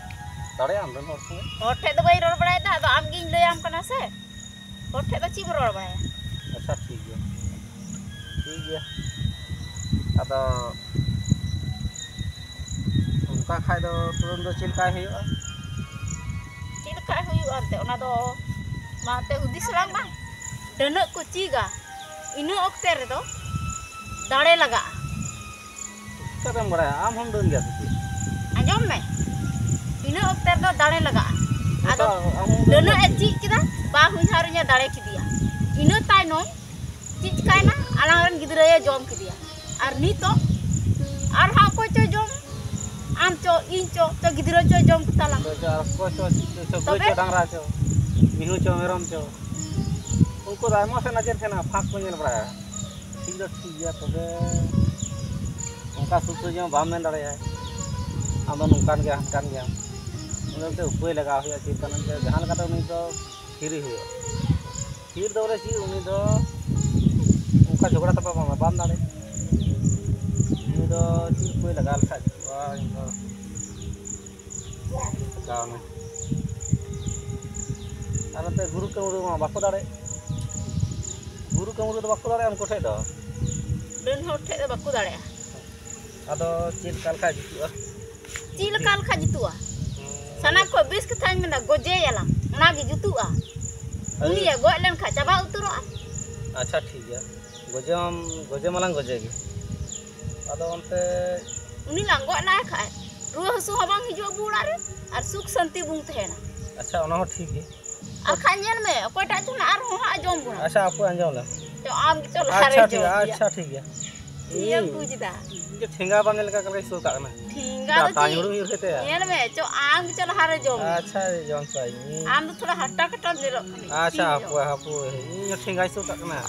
ᱫᱟᱲᱮᱭᱟᱜ ᱟᱢ ᱨᱮᱱ ᱦᱚᱲ ᱥᱚᱸᱜᱮ᱾ ᱦᱚᱲ ᱴᱷᱮᱡ ᱫᱚ ᱵᱟᱹᱧ ᱨᱚᱲ ᱵᱟᱲᱟᱭᱮᱫᱟ, ᱟᱫᱚ ᱟᱢ ᱜᱤᱧ ᱞᱟᱹᱭᱟᱢ ᱠᱟᱱᱟ ᱥᱮ᱾ ᱦᱚᱲ ᱴᱷᱮᱡ ᱫᱚ ᱪᱮᱫ ᱵᱚ ᱨᱚᱲ ᱵᱟᱲᱟᱭᱟ? ᱟᱪᱪᱷᱟ, ᱴᱷᱤᱠ ᱜᱮᱭᱟ, ᱴᱷᱤᱠ ᱜᱮᱭᱟ᱾ ᱟᱫᱚ ᱚᱱᱠᱟ ᱠᱷᱟᱡ ᱫᱚ ᱛᱩᱨᱟᱹᱱ ᱫᱚ ᱪᱮᱫ ᱞᱮᱠᱟᱭ ᱦᱩᱭᱩᱜᱼᱟ? ᱪᱮᱫ ᱞᱮᱠᱟᱭ ᱦᱩᱭᱩᱜᱼᱟ ᱮᱱᱛᱮ, ᱚᱱᱟ ᱫᱚ ᱢᱟ ᱮᱱᱛᱮ ᱦᱩᱫᱤᱥ ᱞᱟᱝ ᱢᱟ᱾ ᱰᱟᱹᱱᱟᱹᱜ ᱠᱚ ᱪᱤᱜᱟ, ᱤᱱᱟᱹ ᱚᱠᱛᱮ ᱨᱮᱫᱚ ᱫᱟᱲᱮ ᱞᱟᱜᱟᱜᱼᱟ᱾ ᱪᱤᱠᱟᱹᱛᱮᱢ ᱵᱟᱲᱟᱭᱟ? ᱟᱢ ᱦᱚᱸᱢ ᱰᱟᱹᱱ ᱜᱮᱭᱟ ᱥᱮ ᱪᱮᱫ? ᱟᱸᱡᱚᱢ ᱢᱮ, ᱤᱱᱟᱹ ᱚᱠᱛᱮ ᱨᱮᱫᱚ ᱫᱟᱲᱮ ᱞᱟᱜᱟᱜᱼᱟ᱾ ᱟᱫᱚ ᱚᱱᱠᱟ ᱟᱢ ᱦᱚᱸᱢ ᱰᱟᱹᱱ ᱰᱟᱹᱱᱟᱹᱜ ᱜᱮᱭᱟ ᱮ ᱥᱮ ᱪᱮᱫ? ᱪᱮᱫ ᱠᱮᱫᱟ, ᱵᱟ ᱦᱚᱧᱦᱟᱨᱤᱧ ᱮ ᱫᱟᱲᱮ ᱠᱮᱫᱮᱭᱟ᱾ ᱤᱱᱟᱹ ᱛᱟᱭᱱᱚᱢ ᱪᱮᱫ ᱪᱤᱠᱟᱭᱱᱟ? ᱟᱞᱟᱝ ᱨᱮᱱ ᱜᱤᱫᱽᱨᱟᱹᱭ ᱡᱚᱢ ᱠᱮᱫᱮᱭᱟ᱾ ᱟᱨ ᱱᱤᱛᱚᱜ ᱟᱨᱦᱚᱸ ᱚᱠᱚᱭ ᱪᱚᱭ ᱡᱚᱢ? ᱟᱢ ᱪᱚ, ᱤᱧ ᱪᱚ, ᱪᱚ ᱜᱤᱫᱽᱨᱟᱹ ᱪᱚᱭ ᱡᱚᱢ ᱠᱚᱛᱟᱞᱟᱝ᱾ ᱚᱠᱚᱭ ᱪᱚ, ᱟᱨ ᱚᱠᱚᱭ ᱪᱚ, ᱪᱚ ᱜᱟᱹᱭ ᱛᱚᱵᱮ? ᱪᱚ ᱰᱟᱝᱨᱟ ᱪᱚ, ᱢᱤᱦᱩ ᱪᱚ, ᱢᱮᱨᱚᱢ ᱪᱚ, ᱩᱱᱠᱩ ᱫᱚ ᱟᱭᱢᱟ ᱥᱮᱫ ᱱᱚᱡᱚᱨ ᱛᱟᱦᱮᱱᱟ, ᱯᱷᱟᱸᱠ ᱠᱚ ᱧᱮᱞ ᱵᱟᱲᱟᱭᱟ᱾ ᱴᱷᱤᱠ ᱫᱚ ᱴᱷᱤᱠ ᱜᱮᱭᱟ, ᱛᱚᱵᱮ ᱚᱱᱠᱟ ᱥᱩᱠ ᱥᱩᱡ ᱦᱚᱸ ᱵᱟᱢ ᱢᱮᱱ ᱫᱟᱲᱮᱭᱟᱜᱼᱟ᱾ ᱟᱢ ᱫᱚ ᱱᱚᱝᱠᱟᱱ ᱜᱮᱭᱟ, ᱦᱟᱱᱠᱟᱱ ᱜᱮᱭᱟᱢ᱾ ᱚᱱᱟ ᱢᱤᱫᱴᱮᱱ ᱩᱯᱟᱹᱭ ᱞᱟᱜᱟᱣ ᱦᱩᱭᱩᱜᱼᱟ, ᱪᱮᱫ ᱠᱟᱱᱟ ᱢᱮᱱᱛᱮ ᱡᱟᱦᱟᱸ ᱞᱮᱠᱟᱛᱮ ᱩᱱᱤ ᱫᱚ ᱛᱷᱤᱨᱮ ᱦᱩᱭᱩᱜᱼᱟ᱾ ᱛᱷᱤᱨ ᱫᱚ ᱵᱚᱞᱮ ᱪᱮᱫ, ᱩᱱᱤ ᱫᱚ ᱚᱱᱠᱟ ᱡᱷᱚᱜᱽᱲᱟ ᱛᱟᱯᱟᱢ ᱵᱟᱝ, ᱵᱟᱢ ᱫᱟᱲᱮ᱾ ᱩᱱᱤ ᱫᱚ ᱪᱮᱫ ᱩᱯᱟᱹᱭ ᱞᱟᱜᱟᱣ ᱞᱮᱠᱷᱟᱡ ᱡᱩᱛᱩᱜᱼᱟ, ᱤᱧ ᱫᱚ ᱪᱤᱠᱟᱹᱣᱱᱟ᱾ ᱟᱨ ᱱᱚᱛᱮ ᱜᱩᱨᱩ ᱠᱟᱹᱢᱨᱩ ᱢᱟ ᱵᱟᱠᱚ ᱫᱟᱲᱮ, ᱜᱩᱨᱩ ᱠᱟᱹᱢᱨᱩ ᱫᱚ ᱵᱟᱠᱚ ᱫᱟᱲᱮᱭᱟᱜᱼᱟ ᱩᱱᱠᱩ ᱴᱷᱮᱡ ᱫᱚ᱾ ᱰᱟᱹᱱ ᱦᱚᱲ ᱴᱷᱮᱡ ᱫᱚ ᱵᱟᱠᱚ ᱫᱟᱲᱮᱭᱟᱜᱼᱟ᱾ ᱟᱫᱚ ᱪᱮᱫ ᱞᱮᱠᱟ ᱞᱮᱠᱷᱟᱡ ᱡᱩᱛᱩᱜᱼᱟ? ᱪᱮᱫ ᱞᱮᱠᱟ ᱞᱮᱠᱷᱟᱡ ᱡᱩᱛᱩᱜᱼᱟ? ᱦᱩᱸ, ᱥᱟᱱᱟᱢ ᱠᱷᱚᱡ ᱵᱮᱥ ᱠᱟᱛᱷᱟᱧ ᱢᱮᱱᱟ, ᱜᱚᱡᱮᱭᱟᱞᱟᱝ, ᱚᱱᱟᱜᱮ ᱡᱩᱛᱩᱜᱼᱟ᱾ ᱦᱳᱭ᱾ ᱩᱱᱤᱭᱮ ᱜᱚᱡ ᱞᱮᱱᱠᱷᱟᱡ ᱪᱟᱵᱟ ᱩᱛᱟᱹᱨᱚᱜᱼᱟ᱾ ᱟᱪᱪᱷᱟ, ᱴᱷᱤᱠ ᱜᱮᱭᱟ, ᱜᱚᱡᱮᱢ, ᱜᱚᱡᱮ ᱢᱟᱞᱟᱝ ᱜᱚᱡᱮ ᱜᱮ᱾ ᱟᱫᱚ ᱚᱱᱛᱮ ᱩᱱᱤ ᱞᱟᱝ ᱜᱚᱡ ᱞᱟᱭ ᱠᱷᱟᱡ ᱨᱩᱣᱟᱹ ᱦᱟᱹᱥᱩ ᱦᱚᱸ ᱵᱟᱝ ᱦᱤᱡᱩᱜᱼᱟ ᱟᱵᱚ ᱚᱲᱟᱜ ᱨᱮ, ᱟᱨ ᱥᱩᱠ ᱥᱟᱱᱛᱤ ᱵᱚᱱ ᱛᱟᱦᱮᱱᱟ᱾ ᱟᱪᱪᱷᱟ, ᱚᱱᱟ ᱦᱚᱸ ᱴᱷᱤᱠ ᱜᱮ᱾ ᱟᱨ ᱠᱷᱟᱡ ᱧᱮᱞ ᱢᱮ, ᱚᱠᱚᱭᱴᱟᱜ ᱪᱚ ᱱᱟᱜ ᱟᱨᱦᱚᱸ ᱦᱟᱸᱜ ᱡᱚᱢ ᱵᱚᱱᱟ᱾ ᱟᱪᱪᱷᱟ, ᱦᱟᱯᱳᱭ ᱟᱸᱡᱚᱢ ᱞᱮᱢ᱾ ᱛᱚ ᱟᱢ ᱜᱮᱪᱚ ᱞᱟᱦᱟᱨᱮ ᱟᱪᱪᱷᱟ, ᱴᱷᱤᱠ ᱡᱚᱢ ᱜᱮᱭᱟ, ᱜᱮᱭᱟ᱾ ᱟᱪᱪᱷᱟ, ᱴᱷᱤᱠ ᱜᱮᱭᱟ᱾ ᱤᱧ ᱮᱢ ᱤᱧ, ᱵᱩᱡᱽ ᱮᱫᱟ? ᱤᱧ ᱫᱚ ᱴᱷᱮᱸᱜᱟ ᱵᱟᱝ ᱧᱮᱞ ᱞᱮᱠᱟ ᱞᱮᱠᱟᱧ ᱟᱹᱭᱠᱟᱹᱣ ᱠᱟᱜ ᱠᱟᱱᱟ᱾ ᱴᱷᱮᱸᱜᱟ ᱫᱚ ᱰᱟᱴᱟ ᱪᱮᱫ? ᱧᱩᱨᱩ ᱧᱩᱨ ᱠᱟᱛᱮ᱾ ᱧᱮᱞ ᱢᱮ, ᱪᱚ ᱟᱢ ᱜᱮᱪᱚ ᱞᱟᱦᱟᱨᱮ ᱡᱚᱢ ᱢᱮ᱾ ᱟᱪᱪᱷᱟ, ᱡᱚᱢ ᱪᱚ ᱤᱧ᱾ ᱟᱢ ᱫᱚ ᱛᱷᱚᱲᱟ ᱦᱟᱴᱟ ᱠᱟᱴᱟ ᱧᱮᱞᱚᱜ ᱠᱟᱱᱟ᱾ ᱟᱪᱪᱷᱟ, ᱤᱧ ᱦᱟᱯᱳᱭ, ᱡᱚᱢ᱾ ᱦᱟᱯᱳᱭ, ᱤᱧ ᱦᱚᱸ ᱴᱷᱮᱸᱜᱟᱧ ᱟᱹᱭᱠᱟᱹᱣ ᱠᱟᱜ ᱠᱟᱱᱟ᱾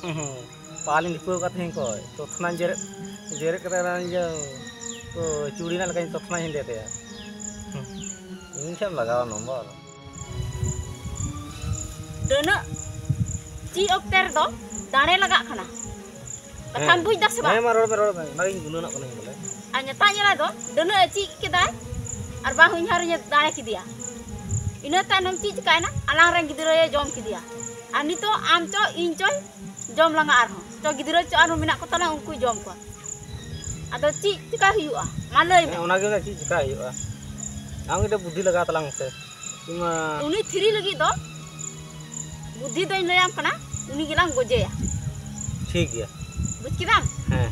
ᱦᱩᱸ, ᱦᱩᱸ᱾ ᱯᱟᱞᱤᱧ ᱞᱤᱯᱟᱹᱣ ᱠᱟᱜ ᱛᱮᱦᱮᱧ ᱠᱷᱚᱡ᱾ ᱛᱚᱛᱷᱱᱟᱧ ᱡᱮᱨᱮᱫ, ᱡᱮᱨᱮᱫ ᱠᱟᱛᱮ ᱚᱱᱟ ᱤᱭᱟᱹ, ᱠᱚ ᱪᱩᱲᱤ ᱨᱮᱱᱟᱜ ᱞᱮᱠᱟᱧ ᱛᱚᱛᱷᱱᱟᱧ ᱦᱮᱸᱫᱮ ᱛᱟᱭᱟ᱾ ᱦᱩᱸ᱾ ᱤᱧ ᱴᱷᱮᱱ ᱞᱟᱜᱟᱣᱟ ᱱᱚᱢᱵᱚᱨ᱾ ᱰᱟᱹᱱᱟᱹᱜ ᱪᱮᱫ ᱚᱠᱛᱮ ᱨᱮᱫᱚ ᱫᱟᱲᱮ ᱞᱟᱜᱟᱜ ᱠᱟᱱᱟ᱾ ᱠᱟᱛᱷᱟᱢ ᱦᱮᱸ᱾ ᱵᱩᱡᱽ ᱫᱟ ᱥᱮ ᱵᱟᱝ? ᱦᱮᱸ, ᱢᱟ ᱨᱚᱲ ᱢᱮ, ᱨᱚᱲ ᱢᱮ᱾ ᱚᱱᱟᱜᱤᱧ ᱜᱩᱱᱟᱹᱱᱚᱜ ᱠᱟᱱᱟ ᱵᱚᱞᱮ᱾ ᱟᱨ ᱧᱮᱛᱟᱜ ᱧᱮᱞᱟᱭ ᱫᱚ ᱰᱟᱹᱱᱟᱹᱜ ᱮ ᱪᱤᱫ ᱠᱮᱫᱟᱭ ᱟᱨ ᱵᱟᱝ ᱦᱚᱧᱦᱟᱨᱤᱧ ᱮ ᱫᱟᱲᱮ ᱠᱮᱫᱮᱭᱟ᱾ ᱤᱱᱟᱹ ᱛᱟᱭᱱᱚᱢ ᱪᱮᱫ ᱪᱤᱠᱟᱭᱮᱱᱟ? ᱟᱞᱟᱝ ᱨᱮᱱ ᱜᱤᱫᱽᱨᱟᱹᱭ ᱡᱚᱢ ᱠᱮᱫᱮᱭᱟ᱾ ᱟᱨ ᱱᱤᱛᱚᱜ ᱟᱢ ᱪᱚ ᱤᱧ ᱪᱚᱭ ᱡᱚᱢ ᱞᱟᱝᱟ ᱟᱨᱦᱚᱸ᱾ ᱪᱚ ᱜᱤᱫᱽᱨᱟᱹ ᱪᱚ ᱟᱨᱦᱚᱸ ᱢᱮᱱᱟᱜ ᱠᱚ ᱛᱟᱞᱟᱝ, ᱩᱱᱠᱩᱭ ᱡᱚᱢ ᱠᱚᱣᱟ᱾ ᱟᱫᱚ ᱪᱮᱫ ᱪᱤᱠᱟᱭ ᱦᱩᱭᱩᱜᱼᱟ? ᱢᱟ ᱞᱟᱹᱭ ᱢᱮ᱾ ᱦᱮᱸ, ᱚᱱᱟᱜᱮ ᱪᱮᱫ ᱪᱤᱠᱟᱭ ᱦᱩᱭᱩᱜᱼᱟ? ᱟᱢ ᱜᱮ ᱵᱩᱫᱽᱫᱷᱤ ᱞᱟᱜᱟᱣ ᱛᱟᱞᱟᱝ ᱢᱮᱥᱮ᱾ ᱤᱧ ᱢᱟ ᱩᱱᱤ ᱛᱷᱤᱨᱤ ᱞᱟᱹᱜᱤᱫ ᱫᱚ ᱵᱩᱫᱽᱫᱷᱤ ᱫᱚᱧ ᱞᱟᱹᱭᱟᱢ ᱠᱟᱱᱟ, ᱩᱱᱤ ᱜᱮᱞᱟᱝ ᱜᱚᱡᱮᱭᱟ᱾ ᱴᱷᱤᱠ ᱜᱮᱭᱟ᱾ ᱵᱩᱡᱽ ᱠᱮᱫᱟᱢ? ᱦᱮᱸ᱾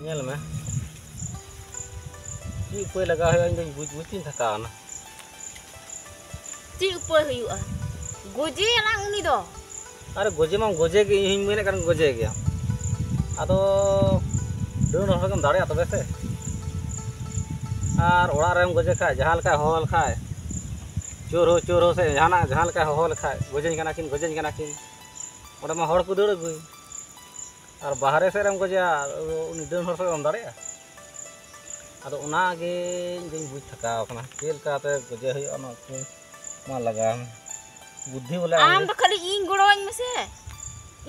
ᱧᱮᱞ ᱢᱮ, ᱪᱮᱫ ᱩᱯᱟᱹᱭ ᱞᱟᱜᱟᱣ ᱦᱩᱭᱩᱜᱼᱟ, ᱤᱧ ᱫᱚᱧ ᱵᱩᱡᱽ ᱵᱩᱡᱽ ᱛᱤᱧ ᱛᱷᱟᱠᱟᱣ ᱮᱱᱟ᱾ ᱪᱮᱫ ᱩᱯᱟᱹᱭ ᱦᱩᱭᱩᱜᱼᱟ? ᱜᱚᱡᱮᱭᱟᱞᱟᱝ ᱩᱱᱤ ᱫᱚ᱾ ᱟᱨᱮ, ᱜᱚᱡᱮ ᱢᱟᱢ ᱜᱚᱡᱮ ᱜᱮ, ᱤᱧ ᱦᱚᱧ ᱢᱮᱱᱮᱫ ᱠᱟᱱ ᱜᱚᱡᱮ ᱜᱮᱭᱟ᱾ ᱟᱫᱚ ᱰᱟᱹᱱ ᱦᱚᱲ ᱜᱮᱢ ᱫᱟᱲᱮᱭᱟᱜᱼᱟ ᱛᱚᱵᱮ ᱥᱮ? ᱟᱨ ᱚᱲᱟᱜ ᱨᱮᱢ ᱜᱚᱡᱮ ᱠᱷᱟᱡ, ᱡᱟᱦᱟᱸ ᱞᱮᱠᱟᱭ ᱦᱚᱦᱚ ᱞᱮᱠᱷᱟᱡ, "ᱪᱳᱨ ᱦᱳ, ᱪᱳᱨ ᱦᱳ" ᱥᱮ ᱡᱟᱦᱟᱱᱟᱜ, ᱡᱟᱦᱟᱸ ᱞᱮᱠᱟᱭ ᱦᱚᱦᱚ ᱞᱮᱠᱷᱟᱡ, "ᱜᱚᱡᱮᱧ ᱠᱟᱱᱟ ᱠᱤᱱ, ᱜᱚᱡᱮᱧ ᱠᱟᱱᱟ ᱠᱤᱱ", ᱚᱸᱰᱮ ᱢᱟ ᱦᱚᱲ ᱠᱚ ᱫᱟᱹᱲ ᱟᱹᱜᱩᱭ᱾ ᱟᱨ ᱵᱟᱦᱨᱮ ᱥᱮᱫ ᱨᱮᱢ ᱜᱚᱡᱮᱭᱟ, ᱩᱱᱤ ᱰᱟᱹᱱ ᱦᱚᱲ ᱥᱮᱫ ᱵᱟᱢ ᱫᱟᱲᱮᱭᱟᱜᱼᱟ᱾ ᱟᱫᱚ ᱚᱱᱟ ᱜᱮ ᱤᱧ ᱫᱚᱧ ᱵᱩᱡᱽ ᱛᱷᱟᱠᱟᱣ ᱟᱠᱟᱱᱟ, ᱪᱮᱫ ᱞᱮᱠᱟᱛᱮ ᱜᱚᱡᱮ ᱦᱩᱭᱩᱜᱼᱟ, ᱚᱱᱟ ᱠᱚ ᱢᱟ ᱞᱟᱜᱟᱣ ᱢᱮ᱾ ᱵᱩᱫᱽᱫᱷᱤ ᱵᱚᱞᱮ ᱟᱢ ᱟᱢ ᱜᱮ᱾ ᱫᱚ ᱠᱷᱟᱹᱞᱤ ᱤᱧ ᱜᱚᱲᱚᱣᱟᱹᱧ ᱢᱮᱥᱮ,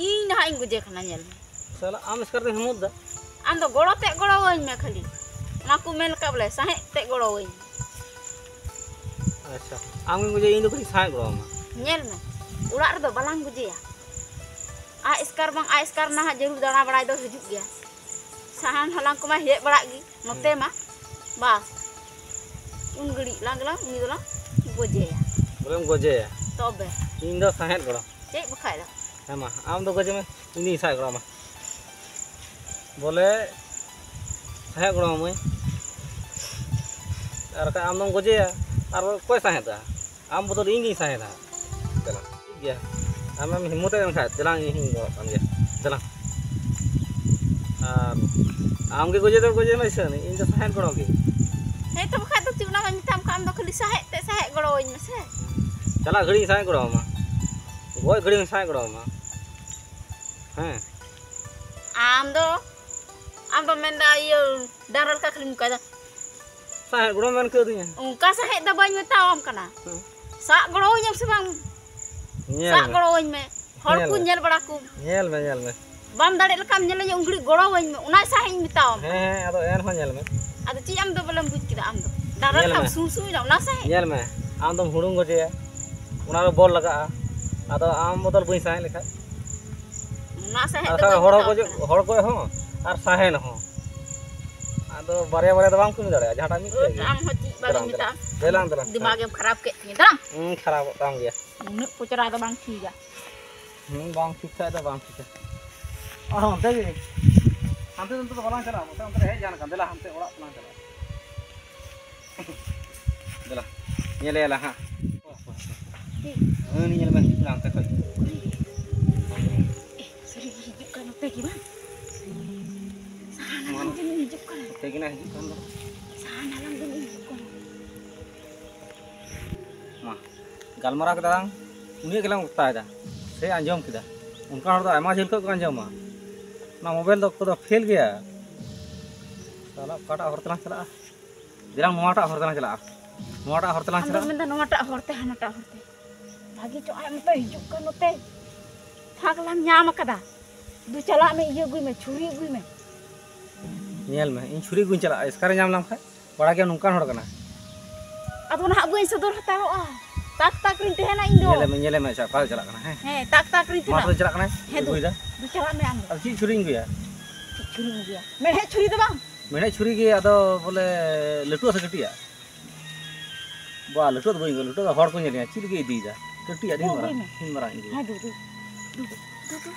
ᱤᱧ ᱱᱟᱦᱟᱜ ᱤᱧ ᱜᱚᱡᱮ ᱠᱟᱱᱟ, ᱧᱮᱞ ᱢᱮ᱾ ᱥᱟᱞᱟ, ᱟᱢ ᱮᱥᱠᱟᱨ ᱛᱮᱢ ᱦᱩᱢᱩᱫ ᱫᱟ᱾ ᱟᱢ ᱫᱚ ᱜᱚᱲᱚ ᱛᱮᱫ ᱜᱚᱲᱚᱣᱟᱹᱧ ᱢᱮ ᱠᱷᱟᱹᱞᱤ, ᱚᱱᱟ ᱠᱚ ᱢᱮᱱ ᱞᱮᱠᱟ ᱵᱚᱞᱮ ᱥᱟᱦᱮᱫ ᱛᱮᱫ ᱜᱚᱲᱚᱣᱟᱹᱧ ᱢᱮ᱾ ᱟᱪᱪᱷᱟ, ᱟᱢ ᱜᱮᱢ ᱜᱚᱡᱮᱭᱟ, ᱤᱧ ᱫᱚ ᱠᱷᱟᱹᱞᱤ ᱥᱟᱦᱮᱫ ᱜᱚᱲᱚ ᱟᱢᱟ᱾ ᱧᱮᱞ ᱢᱮ, ᱚᱲᱟᱜ ᱨᱮᱫᱚ ᱵᱟᱞᱟᱝ ᱜᱚᱡᱮᱭᱟ᱾ ᱟᱡ ᱮᱥᱠᱟᱨ ᱵᱟᱝ ᱟᱡ ᱮᱥᱠᱟᱨ ᱱᱟᱦᱟᱜ ᱡᱟᱹᱨᱩᱲ ᱫᱟᱬᱟ ᱵᱟᱲᱟᱭ ᱫᱚ ᱦᱤᱡᱩᱜ ᱜᱮᱭᱟ᱾ ᱥᱟᱦᱟᱱ ᱦᱟᱞᱟᱝ ᱠᱚᱢᱟ ᱦᱮᱡ ᱵᱟᱲᱟᱜ ᱜᱮ ᱱᱚᱛᱮ ᱦᱮᱸ᱾ ᱢᱟ᱾ ᱵᱟᱥ, ᱩᱱ ᱜᱷᱟᱹᱲᱤᱡ ᱞᱟᱝ ᱜᱮᱞᱟᱝ ᱩᱱᱤ ᱫᱚᱞᱟᱝ ᱜᱚᱡᱮᱭᱟ᱾ ᱵᱚᱞᱮᱢ ᱜᱚᱡᱮᱭᱟ? ᱛᱚᱵᱮ᱾ ᱤᱧ ᱫᱚ ᱥᱟᱦᱮᱫ ᱜᱚᱲᱚ᱾ ᱪᱮᱫ ᱵᱟᱠᱷᱟᱡ ᱫᱚ? ᱦᱮᱸ ᱢᱟ, ᱟᱢ ᱫᱚ ᱜᱚᱡᱮ ᱢᱮ, ᱤᱧ ᱫᱚᱧ ᱥᱟᱦᱮᱫ ᱜᱚᱲᱚ ᱟᱢᱟ᱾ ᱵᱚᱞᱮ ᱥᱟᱦᱮᱫ ᱜᱚᱲᱚ ᱟᱹᱢᱟᱹᱧ᱾ ᱟᱨ ᱵᱟᱠᱷᱟᱡ ᱟᱢ ᱫᱚᱢ ᱜᱚᱡᱮᱭᱟ, ᱟᱨ ᱚᱠᱚᱭ ᱥᱟᱦᱮᱫᱟ? ᱟᱢ ᱵᱚᱫᱚᱞ ᱤᱧ ᱜᱤᱧ ᱥᱟᱦᱮᱫᱟ᱾ ᱫᱮᱞᱟ, ᱴᱷᱤᱠ ᱜᱮᱭᱟ, ᱟᱢᱮᱢ ᱦᱤᱢᱢᱚᱛᱮᱫ ᱮᱱ ᱠᱷᱟᱡ, ᱫᱮᱞᱟᱝ ᱤᱧ ᱦᱚᱧ ᱜᱚᱲᱚᱜ ᱠᱟᱱ ᱜᱮᱭᱟ, ᱫᱮᱞᱟ᱾ ᱟᱨ ᱟᱢ ᱜᱮ ᱜᱚᱡᱮ ᱫᱚ ᱜᱚᱡᱮ ᱢᱮ ᱥᱮ, ᱤᱧ ᱫᱚ ᱥᱟᱦᱮᱫ ᱜᱚᱲᱚ ᱜᱮ᱾ ᱦᱮᱸ, ᱛᱚ ᱵᱟᱠᱷᱟᱡ ᱫᱚ ᱪᱮᱫ ᱚᱱᱟ ᱢᱟᱧ ᱢᱮᱛᱟᱢ ᱠᱟᱱ, ᱟᱢ ᱫᱚ ᱠᱷᱟᱹᱞᱤ ᱥᱟᱦᱮᱫ ᱛᱮ ᱥᱟᱦᱮᱫ ᱜᱚᱲᱚᱣᱟᱹᱧ ᱢᱮᱥᱮ᱾ ᱪᱟᱞᱟᱜ ᱜᱷᱟᱹᱲᱤᱡ ᱤᱧ ᱥᱟᱦᱮᱫ ᱜᱚᱲᱚ ᱟᱢᱟ, ᱜᱚᱡ ᱜᱷᱟᱹᱲᱤᱡ ᱤᱧ ᱥᱟᱦᱮᱫ ᱜᱚᱲᱚ ᱟᱢᱟ᱾ ᱦᱮᱸ᱾ ᱟᱢ ᱫᱚ, ᱟᱢ ᱫᱚᱢ ᱢᱮᱱᱫᱟ ᱤᱭᱟᱹ ᱰᱟᱝᱨᱟ ᱞᱮᱠᱟ ᱠᱷᱟᱹᱞᱤᱢ ᱚᱱᱠᱟᱭᱫᱟ᱾ ᱥᱟᱦᱮᱫ ᱜᱚᱲᱚ ᱢᱮᱱ ᱠᱟᱹᱫᱤᱧᱟ᱾ ᱚᱱᱠᱟ ᱥᱟᱦᱮᱫ ᱫᱚ ᱵᱟᱹᱧ ᱢᱮᱛᱟᱣᱟᱢ ᱠᱟᱱᱟ᱾ ᱦᱮᱸ᱾ ᱥᱟᱵ ᱜᱚᱲᱚᱣᱟᱹᱧᱟᱢ ᱥᱮ ᱵᱟᱝ? ᱧᱮᱞ ᱥᱟᱵ ᱢᱮ᱾ ᱜᱚᱲᱚᱣᱟᱹᱧ ᱢᱮ᱾ ᱦᱚᱲ ᱧᱮᱞ ᱠᱚ ᱢᱮ᱾ ᱧᱮᱞ ᱵᱟᱲᱟ ᱠᱚᱢ᱾ ᱧᱮᱞ ᱢᱮ, ᱧᱮᱞ ᱢᱮ᱾ ᱵᱟᱢ ᱫᱟᱲᱮᱜ ᱞᱮᱠᱟᱢ ᱧᱮᱞᱮᱧᱟ, ᱩᱱ ᱜᱷᱟᱹᱲᱤᱡ ᱜᱚᱲᱚᱣᱟᱹᱧ ᱢᱮ, ᱚᱱᱟ ᱥᱟᱦᱮᱧ ᱢᱮᱛᱟᱣᱟᱢ᱾ ᱦᱮᱸ, ᱦᱮᱸ, ᱟᱫᱚ ᱮᱱ ᱨᱮᱦᱚᱸ ᱧᱮᱞ ᱢᱮ᱾ ᱟᱫᱚ ᱪᱮᱫ ᱟᱢ ᱫᱚ ᱵᱚᱞᱮᱢ ᱵᱩᱡᱽ ᱠᱮᱫᱟ ᱟᱢ ᱫᱚ? ᱰᱟᱸᱰᱟ ᱧᱮᱞ ᱨᱮᱠᱷᱟᱢ ᱢᱮ᱾ ᱥᱩ ᱥᱩᱭᱮᱱᱟ, ᱚᱱᱟ ᱥᱟᱦᱮ? ᱧᱮᱞ ᱢᱮ, ᱟᱢ ᱫᱚᱢ ᱦᱩᱲᱩᱝ ᱜᱚᱡᱮᱭᱟ, ᱚᱱᱟ ᱨᱮ ᱵᱚᱞ ᱞᱟᱜᱟᱜᱼᱟ᱾ ᱟᱫᱚ ᱟᱢ ᱵᱚᱫᱚᱞ ᱵᱟᱹᱧ ᱥᱟᱦᱮ ᱞᱮᱠᱷᱟᱡ? ᱚᱱᱟ ᱥᱟᱦᱮ ᱟᱨ ᱫᱚ ᱠᱷᱟᱡ ᱵᱟᱹᱧ ᱦᱚᱲ ᱢᱮᱛᱟᱢ ᱜᱚᱡ, ᱠᱟᱱᱟ᱾ ᱦᱚᱲ ᱜᱚᱡ ᱦᱚᱸ ᱟᱨ ᱥᱟᱦᱮᱱ ᱦᱚᱸ᱾ ᱟᱫᱚ ᱵᱟᱨᱭᱟ ᱵᱟᱨᱭᱟ ᱫᱚ ᱵᱟᱝ ᱠᱟᱹᱢᱤ ᱫᱟᱲᱮᱭᱟᱜᱼᱟ, ᱡᱟᱦᱟᱸᱴᱟᱜ ᱢᱤᱫᱴᱮᱡ ᱜᱮ᱾ ᱟᱢ ᱦᱚᱸ ᱪᱮᱫ ᱵᱟᱹᱧ ᱫᱮᱞᱟᱝ, ᱢᱮᱛᱟᱢ ᱫᱮᱞᱟᱝ, ᱠᱟᱱᱟ᱾ ᱫᱮᱞᱟᱝ, ᱫᱮᱞᱟᱝ᱾ ᱫᱤᱢᱟᱜᱽ ᱮᱢ ᱠᱷᱟᱨᱟᱯ ᱠᱮᱫ ᱛᱤᱧᱟᱹ, ᱫᱮᱞᱟᱝ᱾ ᱦᱩᱸ, ᱠᱷᱟᱨᱟᱯᱚᱜ ᱛᱟᱢ ᱜᱮᱭᱟ᱾ ᱩᱱᱟᱹᱜ ᱯᱚᱪᱨᱟ ᱫᱚ ᱵᱟᱝ ᱴᱷᱤᱠᱟ᱾ ᱦᱩᱸ, ᱵᱟᱝ ᱴᱷᱤᱠ ᱠᱷᱟᱡ ᱫᱚ ᱵᱟᱝ ᱴᱷᱤᱠᱟ᱾ ᱟᱨ ᱚᱱᱛᱮ ᱜᱮ, ᱦᱟᱱᱛᱮ ᱫᱚ ᱱᱤᱛᱚᱜ ᱫᱚ ᱵᱟᱞᱟᱝ ᱪᱟᱞᱟᱜᱼᱟ, ᱱᱚᱛᱮ, ᱚᱱᱛᱮ ᱨᱮ ᱦᱮᱡ ᱡᱟᱦᱟᱱ ᱠᱟᱱ, ᱫᱮᱞᱟ ᱦᱟᱱᱛᱮ ᱚᱲᱟᱜ ᱠᱚᱞᱟᱝ ᱪᱟᱞᱟᱜᱼᱟ᱾ ᱫᱮᱞᱟ, ᱧᱮᱞᱮᱭᱟᱞᱟᱝ ᱦᱟᱸᱜ᱾ ᱦᱟᱹᱱᱤ ᱧᱮᱞ ᱢᱮ, ᱦᱤᱡᱩᱜ ᱠᱟᱱᱟ ᱚᱱᱛᱮ ᱠᱷᱚᱡ᱾ ᱮ, ᱥᱟᱹᱨᱤ ᱜᱮ ᱦᱤᱡᱩᱜ ᱠᱟᱱ, ᱱᱚᱛᱮ ᱜᱮ ᱵᱟᱝ? ᱥᱟᱦᱟᱱ ᱦᱟᱞᱟᱝ ᱡᱟᱹᱱᱤᱡ ᱦᱤᱡᱩᱜ ᱠᱟᱱ᱾ ᱱᱚᱛᱮ ᱜᱮ ᱱᱟ ᱦᱤᱡᱩᱜ ᱠᱟᱱ ᱫᱚ᱾ ᱥᱟᱦᱟᱱ ᱦᱟᱞᱟᱝ ᱡᱟᱹᱱᱤᱡ ᱦᱤᱡᱩᱜ ᱠᱟᱱ᱾ ᱢᱟ, ᱜᱟᱞᱢᱟᱨᱟᱣ ᱠᱮᱫᱟ ᱞᱟᱝ, ᱩᱱᱤᱭᱟᱜ ᱜᱮᱞᱟᱝ ᱚᱠᱛᱟᱭᱮᱫᱟ, ᱥᱮ ᱟᱸᱡᱚᱢ ᱠᱮᱫᱟ᱾ ᱚᱱᱠᱟᱱ ᱦᱚᱲ ᱫᱚ ᱟᱭᱢᱟ ᱡᱷᱟᱹᱞ ᱠᱷᱚᱡ ᱠᱚ ᱟᱸᱡᱚᱢᱟ᱾ ᱚᱱᱟ ᱢᱳᱵᱟᱭᱤᱞ ᱫᱚ ᱚᱠᱛᱚ ᱫᱚ ᱯᱷᱮᱞ ᱜᱮᱭᱟ᱾ ᱥᱟᱞᱟ ᱚᱠᱟᱴᱟᱜ ᱦᱚᱨ ᱛᱮᱞᱟᱝ ᱪᱟᱞᱟᱜᱼᱟ? ᱫᱮᱞᱟᱝ ᱱᱚᱣᱟᱴᱟᱜ ᱦᱚᱨ ᱛᱮᱞᱟᱝ ᱪᱟᱞᱟᱜᱼᱟ, ᱱᱚᱣᱟᱴᱟᱜ ᱦᱚᱨ ᱛᱮᱞᱟᱝ ᱟᱢ ᱫᱚᱢ ᱪᱟᱞᱟᱜᱼᱟ᱾ ᱢᱮᱱᱫᱟ ᱱᱚᱣᱟᱴᱟᱜ ᱦᱚᱨ ᱛᱮ ᱦᱟᱱᱟᱴᱟᱜ ᱦᱚᱨ ᱛᱮ᱾ ᱵᱷᱟᱜᱮ ᱪᱚ ᱟᱡ ᱱᱚᱛᱮ ᱦᱤᱡᱩᱜ ᱠᱟᱱ, ᱱᱚᱛᱮ ᱯᱷᱟᱸᱠ ᱞᱟᱝ ᱧᱟᱢ ᱟᱠᱟᱫᱟ᱾ ᱫᱩ ᱪᱟᱞᱟᱜ ᱢᱮ, ᱤᱭᱟᱹ ᱟᱹᱜᱩᱭ ᱢᱮ, ᱪᱷᱩᱨᱤ ᱟᱹᱜᱩᱭ ᱢᱮ᱾ ᱧᱮᱞ ᱢᱮ, ᱤᱧ ᱪᱷᱩᱨᱤ ᱟᱹᱜᱩᱧ ᱪᱟᱞᱟᱜᱼᱟ, ᱮᱥᱠᱟᱨᱮ ᱧᱟᱢ ᱞᱮᱢ ᱠᱷᱟᱡ᱾ ᱵᱟᱲᱟᱭ ᱜᱮᱭᱟᱢ ᱱᱚᱝᱠᱟᱱ ᱦᱚᱲ ᱠᱟᱱᱟ᱾ ᱟᱫᱚ ᱱᱟᱦᱟᱜ ᱵᱟᱹᱧ ᱥᱚᱫᱚᱨ ᱦᱟᱛᱟᱲᱚᱜᱼᱟ᱾ ᱛᱟᱠ ᱛᱟᱠ ᱨᱤᱧ ᱛᱟᱦᱮᱱᱟ ᱤᱧ ᱫᱚ᱾ ᱧᱮᱞᱮ ᱢᱮ, ᱧᱮᱞᱮ ᱢᱮ, ᱟᱪᱪᱷᱟ, ᱚᱠᱟ ᱨᱮ ᱪᱟᱞᱟᱜ ᱠᱟᱱᱟ? ᱦᱮᱸ᱾ ᱦᱮᱸ, ᱛᱟᱠ ᱛᱟᱠ ᱨᱤᱧ ᱢᱟᱴᱷ ᱛᱟᱦᱮᱱᱟ᱾ ᱨᱮ ᱪᱟᱞᱟᱜ ᱠᱟᱱᱟᱭ? ᱦᱮᱸ ᱫᱩ᱾ ᱟᱹᱜᱩᱭᱮᱫᱟ᱾ ᱫᱩ ᱪᱟᱞᱟᱜ ᱢᱮ ᱟᱢ ᱫᱚ᱾ ᱟᱫᱚ ᱪᱮᱫ ᱪᱷᱩᱨᱤᱧ ᱟᱹᱜᱩᱭᱟ? ᱪᱮᱫ ᱪᱷᱩᱨᱤᱢ ᱟᱹᱜᱩᱭᱟ? ᱢᱮᱲᱦᱮᱫ ᱪᱷᱩᱨᱤ ᱫᱚ ᱵᱟᱝ? ᱢᱮᱲᱦᱮᱫ ᱪᱷᱩᱨᱤ ᱜᱮ, ᱟᱫᱚ ᱵᱚᱞᱮ ᱞᱟᱹᱴᱩᱣᱟᱜ ᱥᱮ ᱠᱟᱹᱴᱤᱡᱟᱜ? ᱵᱟ, ᱞᱟᱹᱴᱩᱣᱟᱜ ᱫᱚ ᱵᱟᱹᱧ ᱟᱹᱜᱩᱭᱟ, ᱞᱟᱹᱴᱩᱣᱟᱜ ᱫᱚ ᱦᱚᱲ ᱠᱚ ᱧᱮᱞᱤᱧᱟ, ᱪᱮᱫ ᱞᱟᱹᱜᱤᱫ ᱤᱫᱤᱭᱮᱫᱟ? ᱠᱟᱹᱴᱤᱡ ᱟᱹᱰᱤ ᱫᱩ ᱢᱟᱨᱟᱝ, ᱟᱹᱜᱩᱭ ᱢᱮ᱾ ᱤᱧ ᱢᱟᱨᱟᱝ ᱤᱧ ᱤᱫᱤᱭᱟ᱾ ᱦᱮᱸ, ᱫᱩ, ᱫᱩ, ᱫᱩ, ᱫᱩ᱾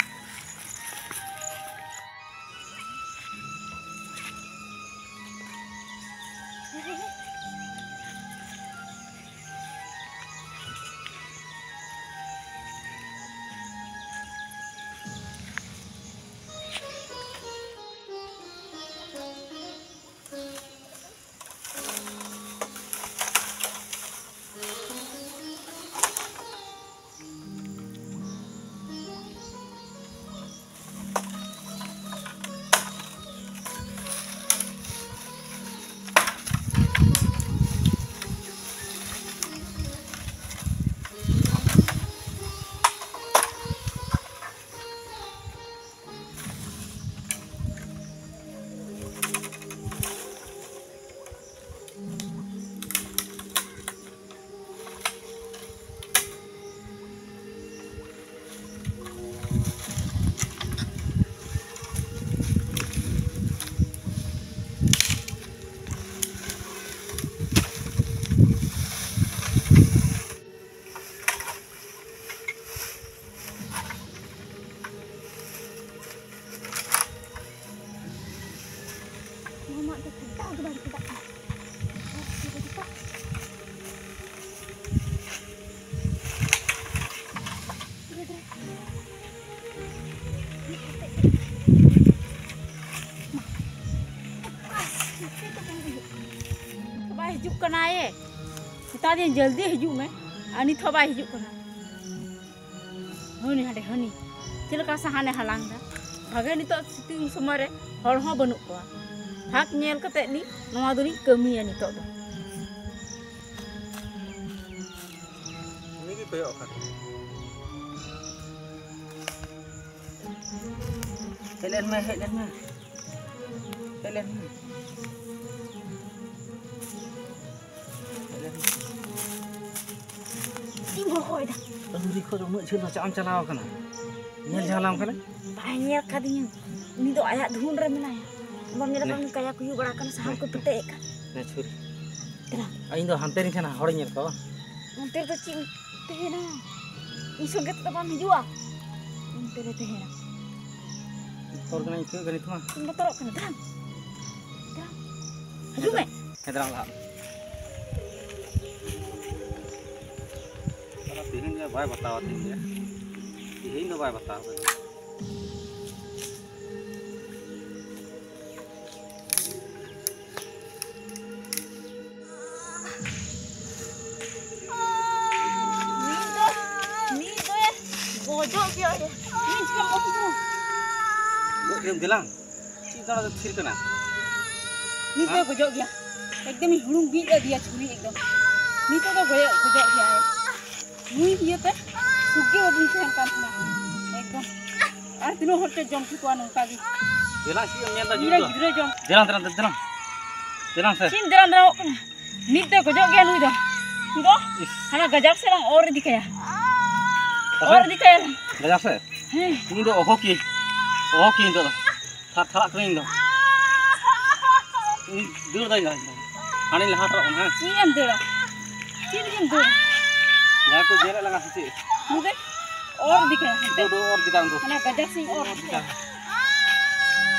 ᱦᱤᱡᱩᱜ ᱠᱟᱱᱟᱭᱮ, ᱢᱮᱛᱟ ᱫᱤᱭᱟᱹᱧ ᱡᱚᱞᱫᱤ ᱦᱤᱡᱩᱜ ᱢᱮ, ᱟᱨ ᱱᱤᱛ ᱦᱚᱸ ᱵᱟᱭ ᱦᱤᱡᱩᱜ ᱠᱟᱱᱟ᱾ ᱦᱟᱹᱱᱤ ᱦᱟᱸᱰᱮ ᱦᱟᱹᱱᱤ ᱪᱮᱫ ᱞᱮᱠᱟ ᱥᱟᱦᱟᱱᱮ ᱦᱟᱞᱟᱝ ᱫᱟ᱾ ᱵᱷᱟᱜᱮ ᱱᱤᱛᱚᱜ ᱥᱤᱛᱩᱝ ᱥᱚᱢᱚᱭ ᱨᱮ ᱦᱚᱲ ᱦᱚᱸ ᱵᱟᱹᱱᱩᱜ ᱠᱚᱣᱟ᱾ ᱯᱷᱟᱸᱠ ᱧᱮᱞ ᱠᱟᱛᱮ ᱱᱤ ᱱᱚᱣᱟ ᱫᱚᱞᱤᱧ ᱠᱟᱹᱢᱤᱭᱟ ᱱᱤᱛᱚᱜ ᱫᱚ᱾ ᱩᱱᱤ ᱜᱮ ᱠᱚᱭᱚᱜ ᱟᱠᱟᱫ᱾ ᱦᱮᱡ ᱞᱮᱱ ᱢᱮ, ᱦᱮᱡ ᱞᱮᱱ ᱢᱮ, ᱦᱮᱡ ᱞᱮᱱ ᱢᱮ, ᱦᱮᱡ ᱞᱮᱱ ᱢᱮ᱾ ᱤᱧ ᱜᱚᱜᱚᱭ ᱫᱟ᱾ ᱟᱹᱣᱨᱤ ᱠᱷᱚᱱ ᱩᱱᱟᱹᱜ ᱡᱷᱟᱹᱞ ᱫᱚ ᱪᱟᱜ ᱮᱢ ᱪᱟᱞᱟᱣ ᱠᱟᱱᱟ? ᱧᱮᱞ ᱡᱷᱟᱞᱟᱢ ᱠᱟᱱᱟ? ᱵᱟᱭ ᱧᱮᱞ ᱠᱟᱫᱤᱧᱟ᱾ ᱩᱱᱤ ᱫᱚ ᱟᱭᱟᱜ ᱫᱷᱩᱱ ᱨᱮ ᱢᱮᱱᱟᱭᱟ᱾ ᱵᱟᱢ ᱧᱮᱞ ᱠᱟᱫ ᱩᱱᱤ ᱠᱟᱭᱟ ᱠᱩᱭᱩ ᱵᱟᱲᱟ ᱠᱟᱱᱟ, ᱥᱟᱦᱟᱱ ᱠᱚ ᱯᱮᱴᱮᱡ ᱮᱫ ᱠᱟᱱ᱾ ᱱᱮ ᱪᱷᱩᱨᱤ᱾ ᱫᱮᱞᱟ᱾ ᱤᱧ ᱫᱚ ᱦᱟᱱᱛᱮ ᱨᱤᱧ ᱛᱟᱦᱮᱱᱟ, ᱦᱚᱲᱤᱧ ᱧᱮᱞ ᱠᱚᱣᱟ᱾ ᱚᱱᱛᱮ ᱨᱮᱫᱚ ᱪᱮᱫ ᱮᱢ ᱛᱟᱦᱮᱱᱟ? ᱤᱧ ᱥᱚᱸᱜᱮ ᱛᱮᱫᱚ ᱵᱟᱢ ᱦᱤᱡᱩᱜᱼᱟ? ᱚᱱᱛᱮ ᱨᱮ ᱛᱟᱦᱮᱱᱟ᱾ ᱵᱚᱛᱚᱨ ᱠᱟᱱᱟ, ᱤᱧ ᱟᱹᱭᱠᱟᱹᱣ ᱠᱟᱱᱟ ᱱᱤᱛ ᱢᱟ᱾ ᱤᱧ ᱵᱚᱛᱚᱨᱚᱜ ᱠᱟᱱᱟ᱾ ᱫᱮᱞᱟ᱾ ᱫᱮᱞᱟ᱾ ᱦᱤᱡᱩᱜ ᱢᱮ᱾ ᱦᱮᱸ, ᱫᱮᱞᱟ ᱞᱟᱦᱟᱜ ᱢᱮ᱾ ᱛᱮᱦᱮᱧ ᱫᱚ ᱵᱟᱭ ᱵᱟᱛᱟᱣᱟ, ᱛᱮᱦᱮᱧ ᱫᱚ, ᱛᱮᱦᱮᱧ ᱫᱚ ᱵᱟᱭ ᱵᱟᱛᱟᱣᱟ᱾ ᱢᱤᱫ ᱫᱚ, ᱢᱤᱫ ᱫᱚᱭ ᱜᱚᱡᱚᱜ ᱜᱮᱭᱟ᱾ ᱢᱤᱫ ᱪᱤᱠᱟᱹᱢ ᱜᱚᱡ ᱠᱮᱫᱟ? ᱜᱚᱡ ᱠᱮᱫᱟᱢ, ᱫᱮᱞᱟ᱾ ᱪᱮᱫ ᱫᱟᱬᱟ ᱫᱚ ᱛᱷᱤᱨ ᱠᱟᱱᱟ? ᱱᱤᱛ ᱫᱚᱭ ᱜᱚᱡᱚᱜ ᱜᱮᱭᱟ᱾ ᱮᱠᱫᱚᱢ ᱤᱧ ᱦᱩᱲᱩᱝ ᱵᱤᱫ ᱟᱫᱮᱭᱟ ᱪᱷᱩᱨᱤ ᱮᱠᱫᱚᱢ᱾ ᱱᱤᱛᱚᱜ ᱫᱚ ᱜᱚᱡᱚᱜ, ᱜᱚᱡᱚᱜ ᱜᱮᱭᱟᱭ᱾ ᱱᱩᱭ ᱤᱭᱟᱹᱛᱮ ᱥᱩᱠ ᱜᱮ ᱵᱟᱵᱚᱱ ᱛᱟᱦᱮᱱ ᱠᱟᱱ ᱛᱟᱦᱮᱱᱟ᱾ ᱮᱠᱫᱚᱢ᱾ ᱟᱨ ᱛᱤᱱᱟᱹᱜ ᱦᱚᱲ ᱪᱚ ᱡᱚᱢ ᱦᱚᱪᱚ ᱠᱚᱣᱟ ᱱᱚᱝᱠᱟ ᱜᱮ᱾ ᱫᱮᱞᱟ, ᱪᱮᱫ ᱮᱢ ᱧᱮᱞ ᱮᱫᱟ ᱧᱩᱨ ᱤᱧᱨᱮᱱ ᱫᱚ? ᱜᱤᱫᱽᱨᱟᱹᱭ ᱡᱚᱢ᱾ ᱫᱮᱞᱟ, ᱫᱮᱞᱟ, ᱫᱮᱞᱟ᱾ ᱫᱮᱞᱟ ᱥᱮ᱾ ᱪᱮᱫ ᱮᱢ ᱫᱮᱞᱟ ᱫᱮᱞᱟᱣᱚᱜ ᱠᱟᱱᱟ? ᱱᱤᱛ ᱫᱚ ᱜᱚᱡᱚᱜ ᱜᱮᱭᱟ ᱱᱩᱭ ᱫᱚ᱾ ᱱᱩᱭ ᱫᱚ ᱤᱥ᱾ ᱦᱟᱱᱟ ᱜᱟᱡᱟᱲ ᱥᱮᱫ ᱞᱟᱝ ᱚᱨ ᱤᱫᱤ ᱠᱟᱭᱟ᱾ ᱛᱚᱵᱮ? ᱚᱨ ᱤᱫᱤ ᱠᱟᱭᱟ ᱞᱟᱝ᱾ ᱜᱟᱡᱟᱲ ᱥᱮᱫ? ᱦᱮᱸ᱾ ᱤᱧ ᱫᱚ ᱚᱦᱚ ᱠᱤ, ᱚᱦᱚ ᱠᱤ ᱱᱤᱛᱚᱜ ᱫᱚ᱾ ᱛᱷᱟᱨ ᱛᱷᱟᱨᱟᱜ ᱠᱟᱹᱱᱟᱹᱧ ᱤᱧ ᱫᱚ᱾ ᱤᱧ ᱫᱟᱹᱲ ᱫᱟᱹᱧ ᱫᱚ᱾ ᱦᱟᱱᱮᱧ ᱞᱟᱦᱟ ᱦᱟᱛᱟᱲᱚᱜ ᱠᱟᱱᱟ, ᱦᱮᱸ᱾ ᱪᱮᱫ ᱮᱢ ᱫᱟᱹᱲᱟ? ᱪᱮᱫ ᱞᱟᱹᱜᱤᱫ ᱮᱢ ᱫᱟᱹᱲᱟ? ᱡᱟᱦᱟᱸᱭ ᱠᱚ ᱧᱮᱞᱮᱫ ᱞᱟᱝᱟ ᱥᱮ ᱪᱮᱫ? ᱱᱩᱭ ᱫᱚ ᱚᱨ ᱤᱫᱤ ᱠᱟᱭᱟ ᱦᱟᱱᱛᱮ᱾ ᱫᱩ, ᱫᱩ, ᱚᱨ ᱤᱫᱤ ᱠᱟᱭᱟ ᱩᱱᱠᱩ᱾ ᱦᱟᱱᱟ ᱜᱟᱡᱟᱲ ᱥᱮᱫ ᱤᱧ ᱚᱨ ᱤᱫᱤ ᱠᱟᱭᱟ᱾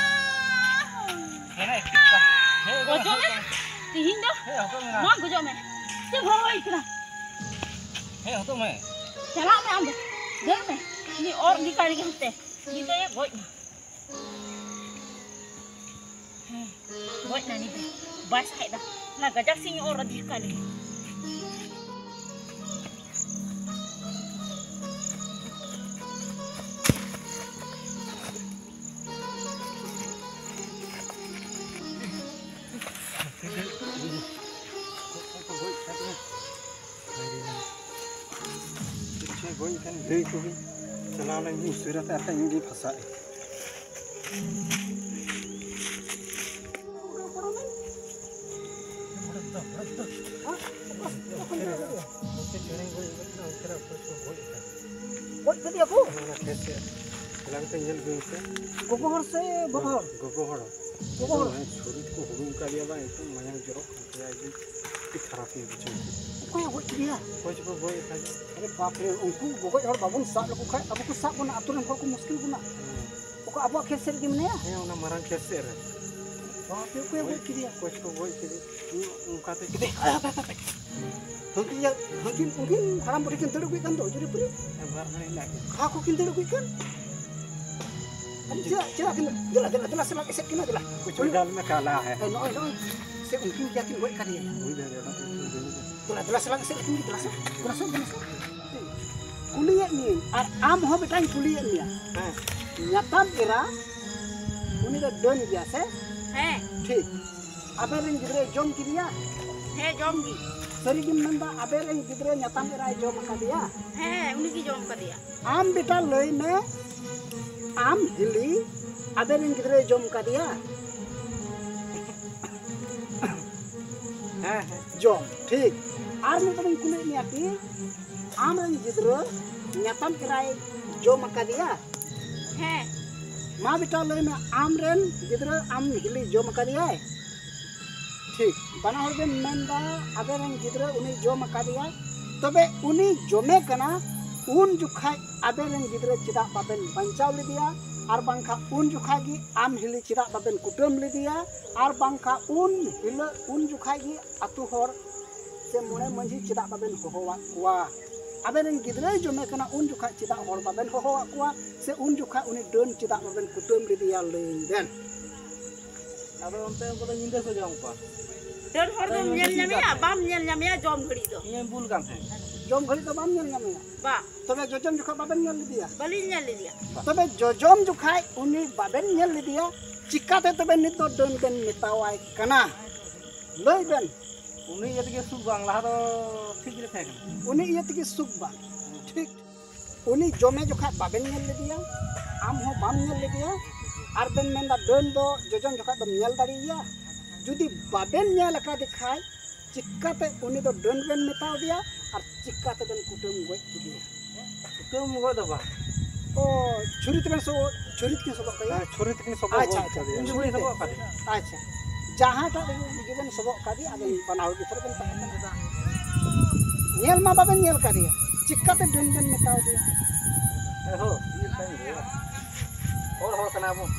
ᱦᱮᱸ, ᱦᱮᱸ, ᱦᱮᱸ, ᱜᱚᱡᱚᱜ ᱢᱮ᱾ ᱦᱮᱸ, ᱛᱤᱦᱤᱧ ᱫᱚ ᱦᱮᱸ, ᱦᱚᱛᱚᱜ ᱢᱮ ᱱᱟ᱾ ᱵᱟᱝ ᱜᱚᱡᱚᱜ ᱢᱮ᱾ ᱪᱮᱫ ᱦᱚᱦᱚᱭ ᱠᱟᱱᱟ? ᱦᱮᱸ, ᱦᱚᱛᱚᱜ ᱢᱮ᱾ ᱪᱟᱞᱟᱜ ᱢᱮ ᱟᱢ ᱫᱚ᱾ ᱫᱟᱹᱲ ᱢᱮ᱾ ᱩᱱᱤ ᱚᱨ ᱤᱫᱤ ᱠᱟᱭ ᱞᱟᱹᱜᱤᱫ ᱦᱟᱱᱛᱮ᱾ ᱩᱱᱤ ᱫᱚᱭ ᱜᱚᱡ ᱮᱱᱟ᱾ ᱦᱮᱸ, ᱜᱚᱡ ᱮᱱᱟ ᱱᱤᱛ ᱫᱚ᱾ ᱵᱟᱭ ᱥᱟᱦᱮᱫ ᱫᱟ᱾ ᱚᱱᱟ ᱜᱟᱡᱟᱲ ᱥᱮᱫ ᱤᱧ ᱚᱨ ᱤᱫᱤ ᱠᱟᱜ ᱞᱮᱜᱮ᱾ ᱪᱮᱫ ᱪᱚᱭ ᱜᱚᱡ ᱮᱱᱠᱷᱟᱱ ᱜᱟᱹᱭ ᱠᱚᱜᱮ ᱪᱟᱞᱟᱣ ᱞᱮᱱ ᱜᱤᱧ ᱩᱥᱟᱹᱨᱟ ᱛᱮ, ᱟᱨ ᱤᱧ ᱜᱮ ᱯᱷᱟᱥᱟᱜ ᱟᱹᱧ᱾ ᱜᱚᱡ ᱠᱮᱫᱮᱭᱟ ᱠᱚ? ᱚᱱᱟ ᱠᱷᱮᱛ ᱥᱮᱫ ᱪᱟᱞᱟᱣ ᱠᱟᱛᱮ ᱧᱮᱞ ᱵᱤᱱ ᱥᱮ᱾ ᱜᱚᱜᱚ ᱦᱚᱲ ᱥᱮ ᱵᱟᱵᱟ ᱦᱚᱲ? ᱜᱚᱜᱚ ᱦᱚᱲ᱾ ᱜᱚᱜᱚ ᱦᱚᱲ᱾ ᱮᱠᱫᱚᱢ ᱪᱷᱩᱨᱤ ᱠᱚ ᱦᱩᱲᱩᱝ ᱠᱟᱜ ᱞᱮᱭᱟ ᱵᱟᱝ, ᱮᱠᱫᱚᱢ ᱢᱟᱭᱟᱝ ᱡᱚᱨᱚᱜ ᱠᱟᱱ ᱛᱟᱭᱟ, ᱮᱠᱫᱚᱢ ᱟᱹᱰᱤ ᱠᱷᱟᱨᱟᱯ ᱤᱧ ᱵᱩᱡᱷᱟᱹᱣ ᱠᱮᱫᱟ᱾ ᱚᱠᱚᱭᱮ ᱜᱚᱡ ᱠᱮᱫᱮᱭᱟ? ᱚᱠᱚᱭ ᱪᱚᱠᱚ ᱜᱚᱡ ᱟᱠᱟᱫᱮ᱾ ᱟᱨᱮ ᱵᱟᱯ ᱨᱮ, ᱩᱱᱠᱩ ᱜᱚᱜᱚᱡ ᱦᱚᱲ ᱵᱟᱵᱚᱱ ᱥᱟᱵ ᱞᱮᱠᱚ ᱠᱷᱟᱡ ᱟᱵᱚ ᱠᱚ ᱥᱟᱵ ᱵᱚᱱᱟ, ᱟᱛᱳ ᱨᱮᱱ ᱦᱚᱲ ᱠᱚ ᱢᱩᱥᱠᱤᱞ ᱵᱚᱱᱟ᱾ ᱦᱮᱸ᱾ ᱚᱠᱟ ᱟᱵᱚᱣᱟᱜ ᱠᱷᱮᱛ ᱥᱮᱫ ᱨᱮᱜᱮ ᱢᱮᱱᱟᱭᱟ? ᱦᱮᱸ, ᱚᱱᱟ ᱢᱟᱨᱟᱝ ᱠᱷᱮᱛ ᱥᱮᱫ ᱨᱮ᱾ ᱵᱟᱯ ᱨᱮ, ᱚᱠᱚᱭᱮ ᱜᱚᱡ ᱠᱮᱫᱮᱭᱟ? ᱚᱠᱚᱭ ᱪᱚᱠᱚ ᱜᱚᱡ ᱠᱮᱫᱮ᱾ ᱚᱱᱠᱟᱛᱮ ᱦᱟᱹᱱᱠᱤᱱ ᱧᱮᱞ, ᱦᱟᱹᱱᱠᱤᱱ, ᱩᱱᱠᱤᱱ ᱦᱟᱲᱟᱢ ᱵᱩᱰᱷᱤ ᱠᱤᱱ ᱫᱟᱹᱲ ᱟᱹᱜᱩᱭᱮᱫ ᱠᱟᱱ ᱫᱚ, ᱡᱩᱨᱤ ᱯᱩᱨᱤ᱾ ᱦᱮᱸ, ᱵᱟᱨ ᱦᱚᱲ ᱦᱮᱱᱟᱜ ᱠᱤᱱᱟ᱾ ᱠᱷᱟ ᱠᱚ ᱠᱤᱱ ᱫᱟᱹᱲ ᱟᱹᱜᱩᱭᱮᱫ ᱠᱟᱱ᱾ ᱟᱨ ᱪᱮᱫᱟᱜ, ᱪᱮᱫᱟᱜ ᱠᱤᱱ, ᱫᱮᱞᱟ, ᱫᱮᱞᱟ, ᱫᱮᱞᱟ ᱥᱮ ᱞᱟᱝ ᱮᱥᱮᱫ ᱠᱤᱱᱟ, ᱫᱮᱞᱟ᱾ ᱠᱩᱪ ᱵᱤᱰᱟᱣ ᱞᱮᱢᱮ ᱠᱟᱞᱟ ᱦᱮ᱾ ᱮ, ᱱᱚᱜᱼᱚᱭ, ᱱᱚᱜᱼᱚᱭ, ᱥᱮ ᱩᱱᱠᱤᱱ ᱜᱮᱭᱟ ᱠᱤᱱ ᱜᱚᱡ ᱠᱟᱫᱮᱭᱟ᱾ ᱦᱩᱭ ᱫᱟᱲᱮᱭᱟᱜᱼᱟ, ᱚᱱᱟ ᱠᱚ ᱫᱟᱹᱲ ᱮᱫᱟ᱾ ᱫᱮᱞᱟ, ᱫᱮᱞᱟ ᱥᱮ ᱞᱟᱝ ᱮᱥᱮᱫ ᱞᱮᱠᱤᱱ ᱜᱮ, ᱫᱮᱞᱟ ᱥᱮ, ᱫᱮᱞᱟ ᱥᱮ, ᱫᱮᱞᱟ ᱥᱮ᱾ ᱠᱩᱞᱤᱭᱮᱫ ᱢᱤᱭᱟᱹᱧ, ᱟᱨ ᱟᱢ ᱦᱚᱸ ᱵᱮᱴᱟᱧ ᱠᱩᱞᱤᱭᱮᱫ ᱢᱮᱭᱟ᱾ ᱦᱮᱸ᱾ ᱧᱟᱛᱟᱢ ᱮᱨᱟ, ᱩᱱᱤ ᱫᱚ ᱰᱟᱹᱱ ᱜᱮᱭᱟ ᱥᱮ? ᱦᱮᱸ᱾ ᱴᱷᱤᱠ᱾ ᱟᱵᱮᱱ ᱨᱮᱱ ᱜᱤᱫᱽᱨᱟᱹᱭ ᱡᱚᱢ ᱠᱮᱫᱮᱭᱟ? ᱦᱮᱸ, ᱡᱚᱢ ᱜᱮ᱾ ᱥᱟᱹᱨᱤ ᱜᱮᱢ ᱢᱮᱱᱫᱟ, ᱟᱵᱮᱱ ᱨᱮᱱ ᱜᱤᱫᱽᱨᱟᱹ ᱧᱟᱛᱟᱢ ᱮᱨᱟᱭ ᱡᱚᱢ ᱟᱠᱟᱫᱮᱭᱟ? ᱦᱮᱸ, ᱩᱱᱤ ᱜᱮ ᱡᱚᱢ ᱟᱠᱟᱫᱮᱭᱟ᱾ ᱟᱢ ᱵᱮᱴᱟ ᱞᱟᱹᱭ ᱢᱮ, ᱟᱢ ᱦᱤᱞᱤ ᱟᱵᱮᱱ ᱨᱮᱱ ᱜᱤᱫᱽᱨᱟᱹᱭ ᱡᱚᱢ ᱟᱠᱟᱫᱮᱭᱟ? ᱦᱮᱸ, ᱦᱮᱸ᱾ ᱡᱚᱢ, ᱴᱷᱤᱠ᱾ ᱟᱨ ᱢᱤᱫᱴᱟᱝ ᱤᱧ ᱠᱩᱞᱤᱭᱮᱫ ᱢᱮᱭᱟ ᱠᱤ, ᱟᱢ ᱨᱮᱱ ᱜᱤᱫᱽᱨᱟᱹ ᱧᱟᱛᱟᱢ ᱮᱨᱟᱭ ᱡᱚᱢ ᱟᱠᱟᱫᱮᱭᱟ? ᱦᱮᱸ᱾ ᱢᱟ ᱵᱮᱴᱟ ᱞᱟᱹᱭ ᱢᱮ, ᱟᱢ ᱨᱮᱱ ᱜᱤᱫᱽᱨᱟᱹ ᱟᱢ ᱦᱤᱞᱤ ᱡᱚᱢ ᱟᱠᱟᱫᱮᱭᱟᱭ? ᱴᱷᱤᱠ, ᱵᱟᱱᱟ ᱦᱚᱲ ᱵᱮᱱ ᱢᱮᱱ ᱮᱫᱟ ᱟᱵᱮᱱ ᱨᱮᱱ ᱜᱤᱫᱽᱨᱟᱹ ᱩᱱᱤ ᱡᱚᱢ ᱟᱠᱟᱫᱮᱭᱟ᱾ ᱛᱚᱵᱮ ᱩᱱᱤ ᱡᱚᱢᱮ ᱠᱟᱱᱟ, ᱩᱱ ᱡᱚᱠᱷᱟᱡ ᱟᱵᱮᱱ ᱨᱮᱱ ᱜᱤᱫᱽᱨᱟᱹ ᱪᱮᱫᱟᱜ ᱵᱟᱵᱮᱱ ᱵᱟᱧᱪᱟᱣ ᱞᱮᱫᱮᱭᱟ? ᱟᱨ ᱵᱟᱝᱠᱷᱟᱱ ᱩᱱ ᱡᱚᱠᱷᱟᱡ ᱜᱮ ᱟᱢ ᱦᱤᱞᱤ ᱪᱮᱫᱟᱜ ᱵᱟᱵᱮᱱ ᱠᱩᱴᱟᱹᱢ ᱞᱮᱫᱮᱭᱟ? ᱟᱨ ᱵᱟᱝᱠᱷᱟᱱ ᱩᱱ ᱦᱤᱞᱳᱜ, ᱩᱱ ᱡᱚᱠᱷᱟᱡ ᱜᱮ ᱟᱛᱳ ᱦᱚᱲ ᱥᱮ ᱢᱚᱬᱮ ᱢᱟᱺᱡᱷᱤ ᱪᱮᱫᱟᱜ ᱵᱟᱵᱮᱱ ᱦᱚᱦᱚᱣᱟᱫ ᱠᱚᱣᱟ? ᱟᱵᱮᱱ ᱨᱮᱱ ᱜᱤᱫᱽᱨᱟᱹᱭ ᱡᱚᱢᱮ ᱠᱟᱱᱟ, ᱩᱱ ᱡᱚᱠᱷᱟᱡ ᱪᱮᱫᱟᱜ ᱦᱚᱲ ᱵᱟᱵᱮᱱ ᱦᱚᱦᱚᱣᱟᱫ ᱠᱚᱣᱟ? ᱥᱮ ᱩᱱ ᱡᱚᱠᱷᱟᱡ ᱩᱱᱤ ᱰᱟᱹᱱ ᱪᱮᱫᱟᱜ ᱵᱟᱵᱮᱱ ᱠᱩᱴᱟᱹᱢ ᱞᱮᱫᱮᱭᱟ? ᱞᱟᱹᱭᱟᱹᱧ ᱵᱮᱱ᱾ ᱟᱫᱚ ᱚᱱᱛᱮ ᱩᱱᱠᱩ ᱫᱚ ᱧᱤᱫᱟᱹ ᱠᱚ ᱡᱚᱢ ᱠᱚᱣᱟ᱾ ᱰᱟᱹᱱ ᱦᱚᱲ ᱫᱚᱢ ᱧᱮᱞ ᱧᱟᱢᱮᱭᱟ? ᱵᱟᱢ ᱧᱮᱞ ᱧᱟᱢᱮᱭᱟ ᱡᱚᱢ ᱜᱷᱟᱹᱲᱤᱡ ᱫᱚ᱾ ᱤᱧᱮᱢ ᱵᱩᱞ ᱠᱟᱱ ᱛᱟᱦᱮᱸᱫ᱾ ᱡᱚᱢ ᱜᱷᱟᱹᱲᱤᱡ ᱫᱚ ᱵᱟᱢ ᱧᱮᱞ ᱧᱟᱢᱮᱭᱟ? ᱵᱟ᱾ ᱛᱚᱵᱮ ᱡᱚᱡᱚᱢ ᱡᱚᱠᱷᱚᱱ ᱵᱟᱵᱮᱱ ᱧᱮᱞ ᱞᱮᱫᱮᱭᱟ? ᱵᱟᱹᱞᱤᱧ ᱧᱮᱞ ᱞᱮᱫᱮᱭᱟ᱾ ᱛᱚᱵᱮ ᱡᱚᱡᱚᱢ ᱡᱚᱠᱷᱟᱡ ᱩᱱᱤ ᱵᱟᱵᱮᱱ ᱧᱮᱞ ᱞᱮᱫᱮᱭᱟ, ᱪᱤᱠᱟᱛᱮ ᱛᱚᱵᱮ ᱱᱤᱛ ᱫᱚ ᱰᱟᱹᱱ ᱵᱮᱱ ᱢᱮᱛᱟᱣᱟᱭ ᱠᱟᱱᱟ? ᱞᱟᱹᱭ ᱵᱮᱱ᱾ ᱩᱱᱤ ᱤᱭᱟᱹ ᱛᱮᱜᱮ ᱥᱩᱠ ᱵᱟᱝ, ᱞᱟᱦᱟ ᱫᱚ ᱴᱷᱤᱠ ᱜᱮ ᱛᱟᱦᱮᱸ ᱠᱟᱱᱟ᱾ ᱩᱱᱤ ᱤᱭᱟᱹ ᱛᱮᱜᱮ ᱥᱩᱠ ᱵᱟᱝ᱾ ᱴᱷᱤᱠ᱾ ᱩᱱᱤ ᱡᱚᱢᱮ ᱡᱚᱠᱷᱟᱡ ᱵᱟᱵᱮᱱ ᱧᱮᱞ ᱞᱮᱫᱮᱭᱟ, ᱟᱢ ᱦᱚᱸ ᱵᱟᱢ ᱧᱮᱞ ᱞᱮᱫᱮᱭᱟ, ᱟᱨ ᱵᱮᱱ ᱢᱮᱱᱫᱟ ᱰᱟᱹᱱ ᱫᱚ ᱡᱚᱡᱚᱢ ᱡᱚᱠᱷᱟᱡ ᱫᱚᱢ ᱧᱮᱞ ᱫᱟᱲᱮᱭᱟᱭᱟ? ᱡᱩᱫᱤ ᱵᱟᱵᱮᱱ ᱧᱮᱞ ᱟᱠᱟᱫᱮ ᱠᱷᱟᱡ, ᱪᱤᱠᱟᱛᱮ ᱩᱱᱤ ᱫᱚ ᱰᱟᱹᱱ ᱵᱮᱱ ᱢᱮᱛᱟᱣ ᱫᱮᱭᱟ ᱟᱨ ᱪᱤᱠᱟᱛᱮ ᱵᱮᱱ ᱠᱩᱴᱟᱹᱢ ᱜᱚᱡ ᱠᱮᱫᱮᱭᱟ? ᱠᱩᱴᱟᱹᱢ ᱜᱚᱡ ᱫᱚ ᱵᱟᱝ᱾ ᱚ, ᱪᱷᱩᱨᱤ ᱛᱮᱵᱮᱱ ᱥᱚᱵᱚᱜ, ᱪᱷᱩᱨᱤ ᱛᱮᱠᱤᱱ ᱥᱚᱵᱚᱜ ᱠᱟᱫᱮᱭᱟ? ᱦᱮᱸ, ᱪᱷᱩᱨᱤ ᱛᱮᱠᱤᱱ ᱥᱚᱵᱚᱜ ᱟᱪᱪᱷᱟ, ᱜᱚᱡ ᱟᱪᱪᱷᱟ, ᱠᱟᱫᱮᱭᱟ᱾ ᱩᱱᱤ ᱪᱷᱩᱨᱤ ᱛᱮ᱾ ᱥᱚᱵᱚᱜ ᱠᱟᱫᱮᱭᱟ᱾ ᱟᱪᱪᱷᱟ, ᱡᱟᱦᱟᱸᱴᱟᱜ ᱨᱮᱜᱮ ᱵᱮᱱ ᱥᱚᱵᱚᱜ ᱠᱟᱫᱮᱭᱟ, ᱟᱵᱮᱱ ᱵᱟᱱᱟ ᱦᱚᱲ ᱵᱷᱤᱛᱨᱤ ᱵᱮᱱ ᱛᱟᱦᱮᱸ ᱠᱟᱱᱟ᱾ ᱧᱮᱞ ᱢᱟ ᱵᱟᱵᱮᱱ ᱧᱮᱞ ᱠᱟᱫᱮᱭᱟ, ᱪᱤᱠᱟᱛᱮ ᱰᱟᱹᱱ ᱵᱮᱱ ᱢᱮᱛᱟᱣ ᱫᱮᱭᱟ? ᱮ ᱦᱳ, ᱪᱮᱫ ᱞᱮᱠᱟᱧ ᱞᱟᱹᱭᱟ? ᱦᱚᱲ ᱦᱚᱲ ᱠᱟᱱᱟ ᱵᱚᱱ᱾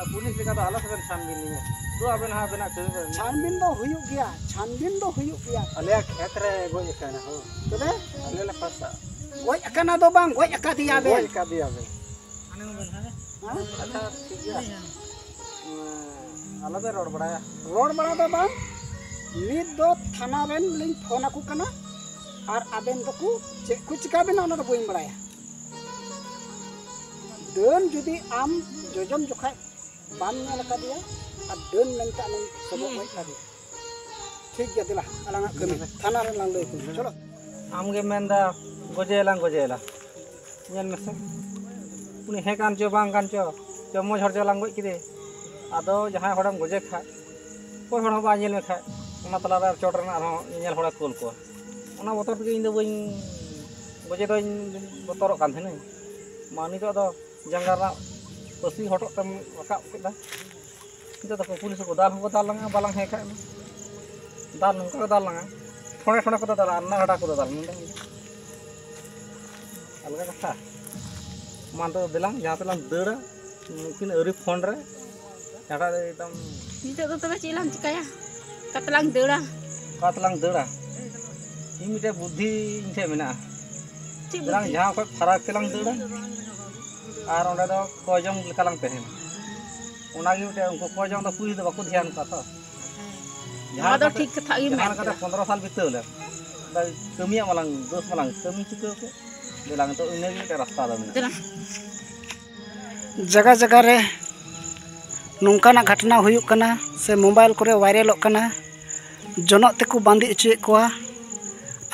ᱟᱨ ᱯᱩᱞᱤᱥ ᱞᱮᱠᱟ ᱫᱚ ᱟᱞᱚ ᱛᱮᱵᱮᱱ ᱪᱷᱟᱱᱵᱤᱱ ᱞᱤᱧᱟ᱾ ᱫᱩ ᱟᱵᱮᱱ ᱦᱟᱸᱜ ᱟᱵᱮᱱᱟᱜ ᱠᱟᱹᱢᱤ ᱵᱮᱱ᱾ ᱪᱷᱟᱱᱵᱤᱱ ᱫᱚ ᱦᱩᱭᱩᱜ ᱜᱮᱭᱟ, ᱪᱷᱟᱱᱵᱤᱱ ᱫᱚ ᱦᱩᱭᱩᱜ ᱜᱮᱭᱟ᱾ ᱟᱞᱮᱭᱟᱜ ᱠᱷᱮᱛ ᱨᱮ ᱜᱚᱡ ᱟᱠᱟᱱᱟ ᱦᱚᱸ᱾ ᱛᱚᱵᱮ? ᱟᱞᱮ ᱞᱮ ᱯᱷᱟᱥᱟ᱾ ᱜᱚᱡ ᱟᱠᱟᱱᱟ ᱫᱚ ᱵᱟᱝ, ᱜᱚᱡ ᱟᱠᱟᱫᱮᱭᱟ ᱵᱮᱱ᱾ ᱜᱚᱡ ᱟᱠᱟᱫᱮᱭᱟ ᱵᱮᱱ᱾ ᱦᱮᱸ? ᱟᱪᱪᱷᱟ, ᱴᱷᱤᱠ ᱜᱮᱭᱟ᱾ ᱦᱮᱸ, ᱟᱞᱚ ᱵᱮᱱ ᱨᱚᱲ ᱵᱟᱲᱟᱭᱟ᱾ ᱨᱚᱲ ᱵᱟᱲᱟ ᱫᱚ ᱵᱟᱝ, ᱱᱤᱛ ᱫᱚ ᱛᱷᱟᱱᱟ ᱨᱮᱱ ᱞᱤᱧ ᱯᱷᱳᱱ ᱟᱠᱚ ᱠᱟᱱᱟ, ᱟᱨ ᱟᱵᱮᱱ ᱫᱚᱠᱚ ᱪᱮᱫ ᱠᱚ ᱪᱤᱠᱟ ᱵᱮᱱᱟ ᱚᱱᱟ ᱫᱚ ᱵᱟᱹᱧ ᱵᱟᱲᱟᱭᱟ᱾ ᱰᱟᱹᱱ ᱡᱩᱫᱤ ᱟᱢ ᱡᱚᱡᱚᱢ ᱡᱚᱠᱷᱟᱡ ᱵᱟᱢ ᱧᱮᱞ ᱟᱠᱟᱫᱮᱭᱟ ᱟᱨ ᱰᱟᱹᱱ ᱢᱮᱱᱛᱮ ᱟᱢᱮᱢ ᱥᱚᱵᱚᱜ ᱜᱚᱡ ᱠᱟᱫᱮᱭᱟ, ᱴᱷᱤᱠ ᱜᱮᱭᱟ, ᱫᱮᱞᱟ ᱟᱞᱟᱝᱟᱜ ᱠᱟᱹᱢᱤ ᱛᱷᱟᱱᱟ ᱨᱮ ᱞᱟᱝ ᱞᱟᱹᱭ ᱠᱚᱣᱟ᱾ ᱪᱚᱞᱚ᱾ ᱟᱢ ᱜᱮ ᱢᱮᱱᱫᱟ ᱜᱚᱡᱮᱭᱟᱞᱟᱝ, ᱜᱚᱡᱮᱭᱟᱞᱟᱝ᱾ ᱧᱮᱞ ᱢᱮᱥᱮ, ᱩᱱᱤ ᱦᱮᱸ ᱠᱟᱱ ᱪᱚ ᱵᱟᱝ ᱠᱟᱱ ᱪᱚ, ᱪᱚ ᱢᱚᱡᱽ ᱦᱚᱲ ᱪᱚ ᱞᱟᱝ ᱜᱚᱡ ᱠᱮᱫᱮ᱾ ᱟᱫᱚ ᱡᱟᱦᱟᱸᱭ ᱦᱚᱲᱮᱢ ᱜᱚᱡᱮ ᱠᱷᱟᱡ, ᱚᱠᱚᱭ ᱦᱚᱲ ᱦᱚᱸ ᱵᱟᱭ ᱧᱮᱞ ᱢᱮ ᱠᱷᱟᱡ, ᱚᱱᱟ ᱛᱟᱞᱟᱨᱮ ᱟᱨ ᱪᱚᱴ ᱨᱮᱱ ᱟᱨᱦᱚᱸ ᱧᱮᱧᱮᱞ ᱦᱚᱲᱮ ᱠᱩᱞ ᱠᱚᱣᱟ᱾ ᱚᱱᱟ ᱵᱚᱛᱚᱨ ᱛᱮᱜᱮ ᱤᱧ ᱫᱚ ᱵᱟᱹᱧ, ᱜᱚᱡᱮ ᱫᱚᱧ ᱵᱚᱛᱚᱨᱚᱜ ᱠᱟᱱ ᱛᱟᱦᱮᱱᱟᱹᱧ᱾ ᱢᱟ ᱱᱤᱛᱚᱜ ᱫᱚ ᱡᱟᱸᱜᱟ ᱨᱮᱱᱟᱜ ᱯᱟᱹᱥᱤ ᱦᱚᱴᱚᱜ ᱛᱮᱢ ᱨᱟᱠᱟᱵ ᱠᱮᱫᱟ᱾ ᱱᱤᱛᱚᱜ ᱫᱚᱠᱚ ᱯᱩᱞᱤᱥ ᱠᱚ ᱫᱟᱞ ᱦᱚᱸᱠᱚ ᱫᱟᱞ ᱞᱟᱝᱟ, ᱵᱟᱞᱟᱝ ᱦᱮᱸ ᱠᱷᱟᱡ ᱢᱟ᱾ ᱫᱟᱞ ᱱᱚᱝᱠᱟ ᱠᱚ ᱫᱟᱞ ᱞᱟᱝᱟ, ᱴᱷᱚᱲᱮ ᱴᱷᱚᱲᱮ ᱠᱚ ᱫᱟᱞᱟ, ᱟᱨ ᱱᱟᱦᱟᱰᱟ ᱠᱚ ᱫᱟᱞ ᱱᱚᱰᱮ᱾ ᱟᱞᱜᱟ ᱠᱟᱛᱷᱟ᱾ ᱢᱟ ᱱᱤᱛᱚᱜ ᱫᱚ ᱫᱮᱞᱟᱝ, ᱡᱟᱦᱟᱸ ᱛᱮᱞᱟᱝ ᱫᱟᱹᱲᱟ, ᱩᱱᱠᱤᱱ ᱟᱹᱣᱨᱤ ᱯᱷᱳᱱ ᱨᱮ, ᱡᱟᱦᱟᱸᱴᱟᱜ ᱨᱮ ᱮᱠᱫᱚᱢ ᱱᱤᱛᱚᱜ ᱫᱚ ᱛᱚᱵᱮ ᱪᱮᱫ ᱞᱟᱝ ᱪᱤᱠᱟᱹᱭᱟ? ᱚᱠᱟ ᱛᱮᱞᱟᱝ ᱫᱟᱹᱲᱟ? ᱚᱠᱟ ᱛᱮᱞᱟᱝ ᱫᱟᱹᱲᱟ? ᱤᱧ ᱢᱤᱫᱴᱮᱡ ᱵᱩᱫᱽᱫᱷᱤ ᱤᱧ ᱴᱷᱮᱡ ᱢᱮᱱᱟᱜᱼᱟ᱾ ᱪᱮᱫ ᱫᱮᱞᱟᱝ ᱵᱩᱫᱽᱫᱷᱤ? ᱡᱟᱦᱟᱸ ᱠᱷᱚᱡ ᱯᱷᱟᱨᱟᱠ ᱛᱮᱞᱟᱝ ᱫᱟᱹᱲᱟ, ᱟᱨ ᱚᱸᱰᱮ ᱫᱚ ᱠᱚᱭ ᱡᱚᱝ ᱞᱮᱠᱟ ᱞᱟᱝ ᱛᱟᱦᱮᱱᱟ᱾ ᱚᱱᱟᱜᱮ ᱢᱤᱫᱴᱮᱱ ᱩᱱᱠᱩ ᱠᱚ ᱡᱚᱢ ᱫᱚ ᱠᱩᱲᱤ ᱫᱚ ᱵᱟᱠᱚ ᱫᱷᱮᱭᱟᱱ ᱠᱚᱣᱟ ᱛᱚ᱾ ᱱᱚᱣᱟ ᱫᱚ ᱡᱟᱦᱟᱸ ᱞᱮᱠᱟᱛᱮ ᱴᱷᱤᱠ ᱠᱟᱛᱷᱟ ᱜᱮᱢ ᱡᱟᱦᱟᱸ ᱢᱮᱱ ᱞᱮᱠᱟᱛᱮ ᱠᱮᱫᱟ᱾ ᱯᱚᱱᱫᱽᱨᱚ ᱥᱟᱞ ᱵᱤᱛᱟᱹᱣ ᱞᱮᱱ, ᱠᱟᱹᱢᱤᱭᱟᱜ ᱢᱟᱞᱟᱝ ᱫᱳᱥ ᱢᱟᱞᱟᱝ ᱠᱟᱹᱢᱤ ᱪᱩᱠᱟᱹᱣ ᱠᱮᱫ᱾ ᱫᱮᱞᱟ ᱱᱤᱛᱚᱜ ᱤᱱᱟᱹᱜᱮ ᱢᱤᱫᱴᱮᱱ ᱨᱟᱥᱛᱟ ᱫᱚ ᱢᱮᱱᱟᱜᱼᱟ᱾ ᱫᱮᱞᱟ᱾ ᱡᱟᱭᱜᱟ ᱡᱟᱭᱜᱟ ᱨᱮ ᱱᱚᱝᱠᱟᱱᱟᱜ ᱜᱷᱚᱴᱚᱱᱟ ᱦᱩᱭᱩᱜ ᱠᱟᱱᱟ ᱥᱮ ᱢᱳᱵᱟᱭᱤᱞ ᱠᱚᱨᱮ ᱵᱷᱟᱭᱨᱟᱞᱚᱜ ᱠᱟᱱᱟ, ᱡᱚᱱᱚᱜ ᱛᱮᱠᱚ ᱵᱟᱸᱫᱮ ᱦᱚᱪᱚᱭᱮᱫ ᱠᱚᱣᱟ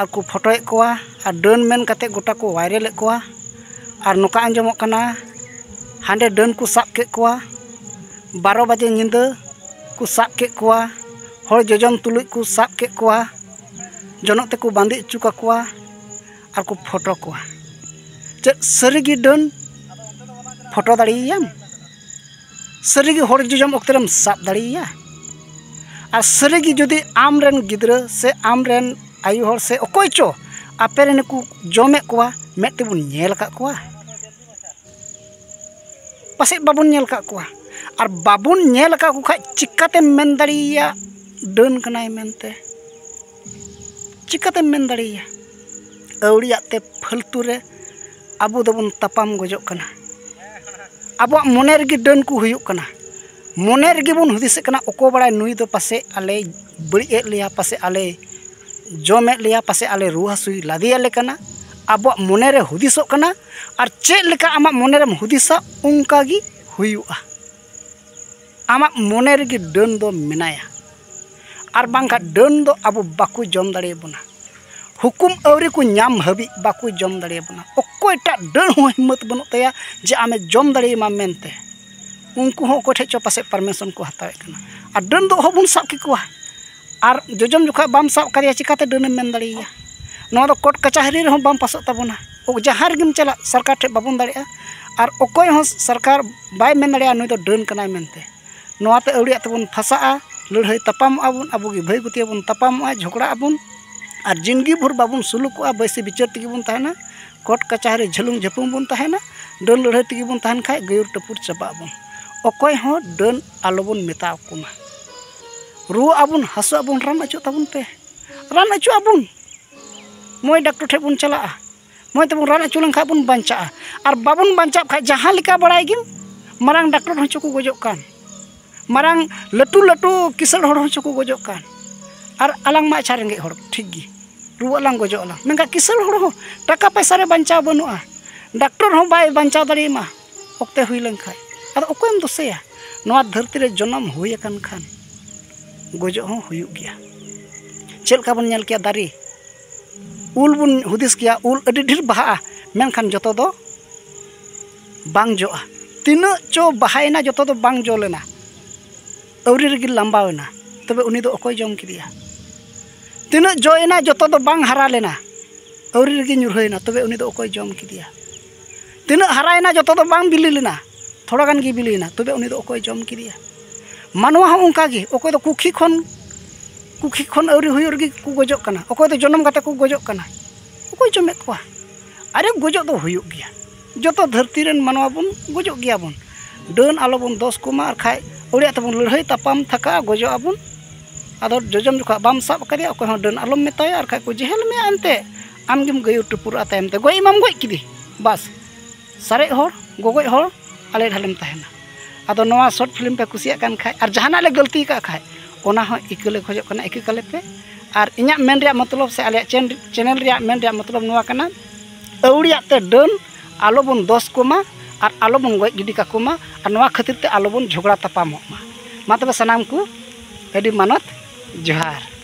ᱟᱨ ᱠᱚ ᱯᱷᱳᱴᱳᱭᱮᱫ ᱠᱚᱣᱟ ᱟᱨ ᱰᱟᱹᱱ ᱢᱮᱱ ᱠᱟᱛᱮ ᱜᱚᱴᱟ ᱠᱚ ᱵᱷᱟᱭᱨᱟᱞᱮᱫ ᱠᱚᱣᱟ᱾ ᱟᱨ ᱱᱚᱝᱠᱟ ᱟᱸᱡᱚᱢᱚᱜ ᱠᱟᱱᱟ, ᱦᱟᱸᱰᱮ ᱰᱟᱹᱱ ᱠᱚ ᱥᱟᱵ ᱠᱮᱫ ᱠᱚᱣᱟ, ᱵᱟᱨᱚ ᱵᱟᱡᱮ ᱧᱤᱫᱟᱹ ᱠᱚ ᱥᱟᱵ ᱠᱮᱫ ᱠᱚᱣᱟ, ᱦᱚᱲ ᱡᱚᱡᱚᱢ ᱛᱩᱞᱩᱡ ᱠᱚ ᱥᱟᱵ ᱠᱮᱫ ᱠᱚᱣᱟ, ᱡᱚᱱᱚᱜ ᱛᱮᱠᱚ ᱵᱟᱸᱫᱮ ᱦᱚᱪᱚ ᱠᱟᱠᱚᱣᱟ ᱟᱨ ᱠᱚ ᱯᱷᱳᱴᱳ ᱠᱚᱣᱟ᱾ ᱪᱮᱫ ᱥᱟᱹᱨᱤᱜᱮ ᱰᱟᱹᱱ ᱯᱷᱳᱴᱳ ᱫᱟᱲᱮᱭᱟᱭᱟᱢ? ᱥᱟᱹᱨᱤᱜᱮ ᱦᱚᱲ ᱡᱚᱡᱚᱢ ᱚᱠᱛᱮ ᱨᱮᱢ ᱥᱟᱵ ᱫᱟᱲᱮᱭᱟᱭᱟ? ᱟᱨ ᱥᱟᱹᱨᱤᱜᱮ ᱡᱩᱫᱤ ᱟᱢᱨᱮᱱ ᱜᱤᱫᱽᱨᱟᱹ ᱥᱮ ᱟᱢᱨᱮᱱ ᱟᱭᱳ ᱦᱚᱲ ᱥᱮ ᱚᱠᱚᱭ ᱪᱚ ᱟᱯᱮ ᱨᱮᱱ ᱠᱚ ᱡᱚᱢᱮᱫ ᱠᱚᱣᱟ, ᱢᱮᱫ ᱛᱮᱵᱚᱱ ᱧᱮᱞ ᱟᱠᱟᱫ ᱠᱚᱣᱟ? ᱯᱟᱥᱮᱡ ᱵᱟᱵᱚᱱ ᱧᱮᱞ ᱟᱠᱟᱫ ᱠᱚᱣᱟ᱾ ᱟᱨ ᱵᱟᱵᱚᱱ ᱧᱮᱞ ᱟᱠᱟᱫ ᱠᱚ ᱠᱷᱟᱡ ᱪᱤᱠᱟᱹᱛᱮᱢ ᱢᱮᱱ ᱫᱟᱲᱮᱭᱟᱭᱟ ᱰᱟᱹᱱ ᱠᱟᱱᱟᱭ ᱢᱮᱱᱛᱮ? ᱪᱤᱠᱟᱹᱛᱮᱢ ᱢᱮᱱ ᱫᱟᱲᱮᱭᱟᱭᱟ? ᱟᱹᱣᱲᱤᱭᱟᱜ ᱛᱮ ᱯᱷᱟᱹᱞᱛᱩ ᱨᱮ ᱟᱵᱚ ᱫᱚᱵᱚᱱ ᱛᱟᱯᱟᱢ ᱜᱚᱡᱚᱜ ᱠᱟᱱᱟ᱾ ᱟᱵᱚᱣᱟᱜ ᱢᱚᱱᱮ ᱨᱮᱜᱮ ᱰᱟᱹᱱ ᱠᱚ ᱦᱩᱭᱩᱜ ᱠᱟᱱᱟ᱾ ᱢᱚᱱᱮ ᱨᱮᱜᱮ ᱵᱚᱱ ᱦᱩᱫᱤᱥᱮᱫ ᱠᱟᱱᱟ, ᱚᱠᱚᱭ ᱵᱟᱲᱟᱭ ᱱᱩᱭ ᱫᱚ ᱯᱟᱥᱮᱡ ᱟᱞᱮᱭ ᱵᱟᱹᱲᱤᱡ ᱮᱫ ᱞᱮᱭᱟ, ᱯᱟᱥᱮᱡ ᱟᱞᱮ ᱡᱚᱢᱮᱫ ᱞᱮᱭᱟ, ᱯᱟᱥᱮᱡ ᱟᱞᱮ ᱨᱩᱣᱟᱹ ᱦᱟᱹᱥᱩᱭ ᱞᱟᱫᱮᱭᱟᱞᱮ ᱠᱟᱱᱟ᱾ ᱟᱵᱚᱣᱟᱜ ᱢᱚᱱᱮ ᱨᱮ ᱦᱩᱫᱤᱥᱚᱜ ᱠᱟᱱᱟ᱾ ᱟᱨ ᱪᱮᱫ ᱞᱮᱠᱟ ᱟᱢᱟᱜ ᱢᱚᱱᱮ ᱨᱮᱢ ᱦᱩᱫᱤᱥᱟ, ᱚᱱᱠᱟ ᱜᱮ ᱦᱩᱭᱩᱜᱼᱟ᱾ ᱟᱢᱟᱜ ᱢᱚᱱᱮ ᱨᱮᱜᱮ ᱰᱟᱹᱱ ᱫᱚ ᱢᱮᱱᱟᱭᱟ᱾ ᱟᱨ ᱵᱟᱝᱠᱷᱟᱱ ᱰᱟᱹᱱ ᱫᱚ ᱟᱵᱚ ᱵᱟᱠᱚ ᱡᱚᱢ ᱫᱟᱲᱮᱭᱟᱵᱚᱱᱟ᱾ ᱦᱩᱠᱩᱢ ᱟᱹᱣᱨᱤ ᱠᱚ ᱧᱟᱢ ᱦᱟᱹᱵᱤᱡ ᱵᱟᱠᱚ ᱡᱚᱢ ᱫᱟᱲᱮᱭᱟᱵᱚᱱᱟ᱾ ᱚᱠᱚᱭᱴᱟᱜ ᱰᱟᱹᱱ ᱦᱚᱸ ᱦᱤᱢᱢᱚᱛ ᱵᱟᱹᱱᱩᱜ ᱛᱟᱭᱟ ᱡᱮ ᱟᱢᱮ ᱡᱚᱢ ᱫᱟᱲᱮᱭᱟᱢᱟ ᱢᱮᱱᱛᱮ᱾ ᱩᱱᱠᱩ ᱦᱚᱸ ᱚᱠᱚᱭ ᱴᱷᱮᱡ ᱪᱚ ᱯᱟᱥᱮᱡ ᱯᱟᱨᱢᱤᱥᱚᱱ ᱠᱚ ᱦᱟᱛᱟᱣᱮᱫ ᱠᱟᱱᱟ᱾ ᱟᱨ ᱰᱟᱹᱱ ᱫᱚ ᱚᱦᱚ ᱵᱚᱱ ᱥᱟᱵ ᱠᱮᱠᱚᱣᱟ᱾ ᱟᱨ ᱡᱚᱡᱚᱢ ᱡᱚᱠᱷᱟ ᱵᱟᱢ ᱥᱟᱵ ᱠᱟᱫᱮᱭᱟ, ᱪᱤᱠᱟᱛᱮ ᱰᱟᱹᱱᱮᱢ ᱢᱮᱱ ᱫᱟᱲᱮᱭᱟᱭᱟ? ᱱᱚᱣᱟ ᱫᱚ ᱠᱳᱨᱴ ᱠᱟᱪᱟᱦᱟᱹᱨᱤ ᱨᱮᱦᱚᱸ ᱵᱟᱢ ᱯᱟᱥᱚᱜ ᱛᱟᱵᱚᱱᱟ᱾ ᱚ, ᱡᱟᱦᱟᱸ ᱨᱮᱜᱮᱢ ᱪᱟᱞᱟᱜ, ᱥᱚᱨᱠᱟᱨ ᱴᱷᱮᱡ ᱵᱟᱵᱚᱱ ᱫᱟᱲᱮᱭᱟᱜᱼᱟ᱾ ᱟᱨ ᱚᱠᱚᱭ ᱦᱚᱸ ᱥᱚᱨᱠᱟᱨ ᱵᱟᱭ ᱢᱮᱱ ᱫᱟᱲᱮᱭᱟᱜᱼᱟ ᱱᱩᱭ ᱫᱚ ᱰᱟᱹᱱ ᱠᱟᱱᱟᱭ ᱢᱮᱱᱛᱮ᱾ ᱱᱚᱣᱟᱛᱮ ᱟᱹᱣᱲᱤᱭᱟᱜ ᱛᱮᱵᱚᱱ ᱯᱷᱟᱸᱥᱟᱜᱼᱟ, ᱞᱟᱹᱲᱦᱟᱹᱭ ᱛᱟᱯᱟᱢᱚᱜᱼᱟ ᱵᱚᱱ, ᱟᱵᱚ ᱜᱮ ᱵᱷᱟᱹᱭ ᱵᱷᱩᱛᱤᱭᱟᱹ ᱵᱚᱱ ᱛᱟᱯᱟᱢᱚᱜᱼᱟ, ᱡᱷᱚᱜᱽᱲᱟᱜ ᱟᱵᱚᱱ᱾ ᱟᱨ ᱡᱤᱱᱫᱜᱤ ᱵᱷᱳᱨ ᱵᱟᱵᱚᱱ ᱥᱩᱞᱩᱠᱚᱜᱼᱟ, ᱵᱟᱹᱭᱥᱤ ᱵᱤᱪᱟᱹᱨ ᱛᱮᱜᱮ ᱵᱚᱱ ᱛᱟᱦᱮᱱᱟ, ᱠᱳᱨᱴ ᱠᱟᱪᱟᱦᱟᱹᱨᱤ ᱡᱷᱟᱹᱞᱩᱝ ᱡᱷᱟᱹᱯᱩᱝ ᱵᱚᱱ ᱛᱟᱦᱮᱱᱟ᱾ ᱰᱟᱹᱱ ᱞᱟᱹᱲᱦᱟᱹᱭ ᱛᱮᱜᱮ ᱵᱚᱱ ᱛᱟᱦᱮᱱ ᱠᱷᱟᱡ ᱜᱟᱹᱭᱩᱨ ᱴᱟᱹᱯᱩᱨ ᱪᱟᱵᱟᱜ ᱟᱵᱚᱱ᱾ ᱚᱠᱚᱭ ᱦᱚᱸ ᱰᱟᱹᱱ ᱟᱞᱚᱵᱚᱱ ᱢᱮᱛᱟ ᱟᱠᱚ ᱢᱟ᱾ ᱨᱩᱣᱟᱹᱜ ᱟᱵᱚᱱ, ᱦᱟᱹᱥᱩᱜ ᱟᱵᱚᱱ, ᱨᱟᱱ ᱚᱪᱚᱜ ᱛᱟᱵᱚᱱ ᱯᱮ, ᱨᱟᱱ ᱚᱪᱚᱜ ᱟᱵᱚᱱ᱾ ᱢᱚᱡᱽ ᱰᱟᱠᱛᱚᱨ ᱴᱷᱮᱡ ᱵᱚᱱ ᱪᱟᱞᱟᱜᱼᱟ, ᱢᱚᱡᱽ ᱛᱮᱵᱚᱱ ᱨᱟᱱ ᱚᱪᱚ ᱞᱮᱱᱠᱷᱟᱡ ᱵᱚᱱ ᱵᱟᱧᱪᱟᱜᱼᱟ᱾ ᱟᱨ ᱵᱟᱵᱚᱱ ᱵᱟᱧᱪᱟᱜ ᱠᱷᱟᱡ ᱡᱟᱦᱟᱸ ᱞᱮᱠᱟ ᱵᱟᱲᱟᱭ ᱜᱮᱢ, ᱢᱟᱨᱟᱝ ᱰᱟᱠᱛᱚᱨ ᱦᱚᱸ ᱪᱚ ᱠᱚ ᱜᱚᱡᱚᱜ ᱠᱟᱱ, ᱢᱟᱨᱟᱝ ᱞᱟᱹᱴᱩ ᱞᱟᱹᱴᱩ ᱠᱤᱥᱟᱹᱬ ᱦᱚᱲ ᱦᱚᱸ ᱪᱚ ᱠᱚ ᱜᱚᱡᱚᱜ ᱠᱟᱱ, ᱟᱨ ᱟᱞᱟᱝ ᱢᱟ ᱟᱪᱪᱷᱟ ᱨᱮᱸᱜᱮᱡ ᱦᱚᱲ, ᱴᱷᱤᱠ ᱜᱮ, ᱨᱩᱣᱟᱹᱜ ᱟᱞᱟᱝ, ᱜᱚᱡᱚᱜ ᱟᱞᱟᱝ, ᱢᱮᱱᱠᱷᱟᱱ ᱠᱤᱥᱟᱹᱬ ᱦᱚᱲ ᱦᱚᱸ ᱴᱟᱠᱟ ᱯᱚᱭᱥᱟ ᱨᱮ ᱵᱟᱧᱪᱟᱣ ᱵᱟᱹᱱᱩᱜᱼᱟ, ᱰᱟᱠᱛᱚᱨ ᱦᱚᱸ ᱵᱟᱭ ᱵᱟᱧᱪᱟᱣ ᱫᱟᱲᱮᱭᱟᱢᱟ ᱚᱠᱛᱮ ᱦᱩᱭ ᱞᱮᱱᱠᱷᱟᱱ᱾ ᱟᱫᱚ ᱚᱠᱚᱭᱮᱢ ᱫᱳᱥᱮᱭᱟ? ᱱᱚᱣᱟ ᱫᱷᱟᱹᱨᱛᱤ ᱨᱮ ᱡᱚᱱᱚᱢ ᱦᱩᱭ ᱟᱠᱟᱱ ᱠᱷᱟᱱ ᱜᱚᱡᱚᱜ ᱦᱚᱸ ᱦᱩᱭᱩᱜ ᱜᱮᱭᱟ᱾ ᱪᱮᱫ ᱞᱮᱠᱟ ᱵᱚᱱ ᱧᱮᱞ ᱠᱮᱭᱟ ᱫᱟᱨᱮ, ᱩᱞ ᱵᱚᱱ ᱦᱩᱫᱤᱥ ᱠᱮᱭᱟ ᱩᱞ ᱟᱹᱰᱤ ᱰᱷᱮᱨ ᱵᱟᱦᱟᱜᱼᱟ, ᱢᱮᱱᱠᱷᱟᱱ ᱡᱚᱛᱚ ᱫᱚ ᱵᱟᱝ ᱡᱚᱜᱼᱟ᱾ ᱛᱤᱱᱟᱹᱜ ᱪᱚ ᱵᱟᱦᱟᱭᱮᱱᱟ, ᱡᱚᱛᱚ ᱫᱚ ᱵᱟᱝ ᱡᱚ ᱞᱮᱱᱟ, ᱟᱹᱣᱨᱤ ᱨᱮᱜᱮ ᱞᱟᱢᱵᱟᱣᱮᱱᱟ, ᱛᱚᱵᱮ ᱩᱱᱤ ᱫᱚ ᱚᱠᱚᱭ ᱡᱚᱢ ᱠᱮᱫᱮᱭᱟ? ᱛᱤᱱᱟᱹᱜ ᱡᱚᱭᱮᱱᱟ, ᱡᱚᱛᱚ ᱫᱚ ᱵᱟᱝ ᱦᱟᱨᱟ ᱞᱮᱱᱟ, ᱟᱹᱣᱨᱤ ᱨᱮᱜᱮ ᱧᱩᱨᱦᱟᱹᱭᱮᱱᱟ, ᱛᱚᱵᱮ ᱩᱱᱤ ᱫᱚ ᱚᱠᱚᱭ ᱡᱚᱢ ᱠᱮᱫᱮᱭᱟ? ᱛᱤᱱᱟᱹᱜ ᱦᱟᱨᱟᱭᱮᱱᱟ, ᱡᱚᱛᱚ ᱫᱚ ᱵᱟᱝ ᱵᱤᱞᱤ ᱞᱮᱱᱟ, ᱛᱷᱚᱲᱟ ᱜᱟᱱ ᱜᱮ ᱵᱤᱞᱤᱭᱮᱱᱟ, ᱛᱚᱵᱮ ᱩᱱᱤ ᱫᱚ ᱚᱠᱚᱭ ᱡᱚᱢ ᱠᱮᱫᱮᱭᱟ? ᱢᱟᱱᱣᱟ ᱦᱚᱸ ᱚᱱᱠᱟ ᱜᱮ, ᱚᱠᱚᱭ ᱫᱚ ᱠᱩᱠᱷᱤ ᱠᱷᱚᱱ, ᱠᱩᱠᱷᱤ ᱠᱷᱚᱱ ᱟᱹᱣᱨᱤ ᱦᱩᱭᱩᱜ ᱨᱮᱜᱮ ᱠᱚ ᱜᱚᱡᱚᱜ ᱠᱟᱱᱟ, ᱚᱠᱚᱭ ᱫᱚ ᱡᱚᱱᱚᱢ ᱠᱟᱛᱮ ᱠᱚ ᱜᱚᱡᱚᱜ ᱠᱟᱱᱟ᱾ ᱚᱠᱚᱭ ᱡᱚᱢᱮᱫ ᱠᱚᱣᱟ? ᱟᱨᱮ, ᱜᱚᱡᱚᱜ ᱫᱚ ᱦᱩᱭᱩᱜ ᱜᱮᱭᱟ᱾ ᱡᱚᱛᱚ ᱫᱷᱟᱹᱨᱛᱤ ᱨᱮᱱ ᱢᱟᱱᱣᱟ ᱵᱚᱱ ᱜᱚᱡᱚᱜ ᱜᱮᱭᱟ ᱵᱚᱱ᱾ ᱰᱟᱹᱱ ᱟᱞᱚ ᱵᱚᱱ ᱫᱳᱥ ᱠᱚᱢᱟ, ᱟᱨ ᱠᱷᱟᱡ ᱟᱹᱣᱲᱤᱭᱟᱜ ᱛᱮᱵᱚᱱ ᱞᱟᱹᱲᱦᱟᱹᱭ ᱛᱟᱯᱟᱢ ᱛᱷᱟᱠᱟᱜᱼᱟ, ᱜᱚᱡᱚᱜ ᱟᱵᱚᱱ᱾ ᱟᱫᱚ ᱡᱚᱡᱚᱢ ᱡᱚᱠᱷᱚᱱ ᱵᱟᱢ ᱥᱟᱵ ᱟᱠᱟᱫᱮᱭᱟ, ᱚᱠᱚᱭ ᱦᱚᱸ ᱰᱟᱹᱱ ᱟᱞᱚᱢ ᱢᱮᱛᱟᱭᱟ, ᱟᱨ ᱠᱷᱟᱡ ᱠᱚ ᱡᱮᱦᱮᱞ ᱢᱮᱭᱟ ᱮᱱᱛᱮ, ᱟᱢ ᱜᱮᱢ ᱜᱟᱹᱭᱩᱨ ᱴᱩᱯᱩᱨᱚᱜᱼᱟ ᱛᱟᱭᱚᱢ ᱛᱮ᱾ ᱜᱚᱡ ᱮᱢᱟᱢ ᱜᱚᱡ ᱠᱮᱫᱮ, ᱵᱟᱥ, ᱥᱟᱨᱮᱡ ᱦᱚᱲ, ᱜᱚᱜᱚᱡ ᱦᱚᱲ ᱟᱞᱮ ᱰᱷᱟᱞᱮᱢ ᱛᱟᱦᱮᱱᱟ᱾ ᱟᱫᱚ ᱱᱚᱣᱟ short film ᱯᱮ ᱠᱩᱥᱤᱭᱟᱜ ᱠᱟᱱ ᱠᱷᱟᱡ ᱟᱨ ᱡᱟᱦᱟᱱᱟᱜ ᱞᱮ ᱜᱟᱹᱞᱛᱤ ᱟᱠᱟᱫ ᱠᱷᱟᱡ, ᱚᱱᱟ ᱦᱚᱸ ᱤᱠᱟᱹ ᱞᱮ ᱠᱷᱚᱡᱚᱜ ᱠᱟᱱᱟ, ᱤᱠᱟᱹ ᱠᱟᱞᱮ ᱯᱮ᱾ ᱟᱨ ᱤᱧᱟᱹᱜ ᱢᱮᱱ ᱨᱮᱭᱟᱜ ᱢᱚᱛᱞᱚᱵ ᱥᱮ ᱟᱞᱮᱭᱟᱜ ᱪᱮᱱ-, channel ᱨᱮᱭᱟᱜ ᱢᱮᱱ ᱨᱮᱭᱟᱜ ᱢᱚᱛᱞᱚᱵ ᱱᱚᱣᱟ ᱠᱟᱱᱟ, ᱟᱹᱣᱲᱤᱭᱟᱜ ᱛᱮ ᱰᱟᱹᱱ ᱟᱞᱚ ᱵᱚᱱ ᱫᱳᱥ ᱠᱚᱢᱟ ᱟᱨ ᱟᱞᱚ ᱵᱚᱱ ᱜᱚᱡ ᱜᱤᱰᱤ ᱠᱟᱠᱚ ᱢᱟ, ᱟᱨ ᱱᱚᱣᱟ ᱠᱷᱟᱹᱛᱤᱨ ᱛᱮ ᱟᱞᱚ ᱵᱚᱱ ᱡᱷᱚᱜᱽᱲᱟ ᱛᱟᱯᱟᱢᱚᱜ ᱢᱟ᱾ ᱢᱟ ᱛᱚᱵᱮ ᱥᱟᱱᱟᱢ ᱠᱚ ᱟᱹᱰᱤ ᱢᱟᱱᱚᱛ ᱡᱚᱦᱟᱨ᱾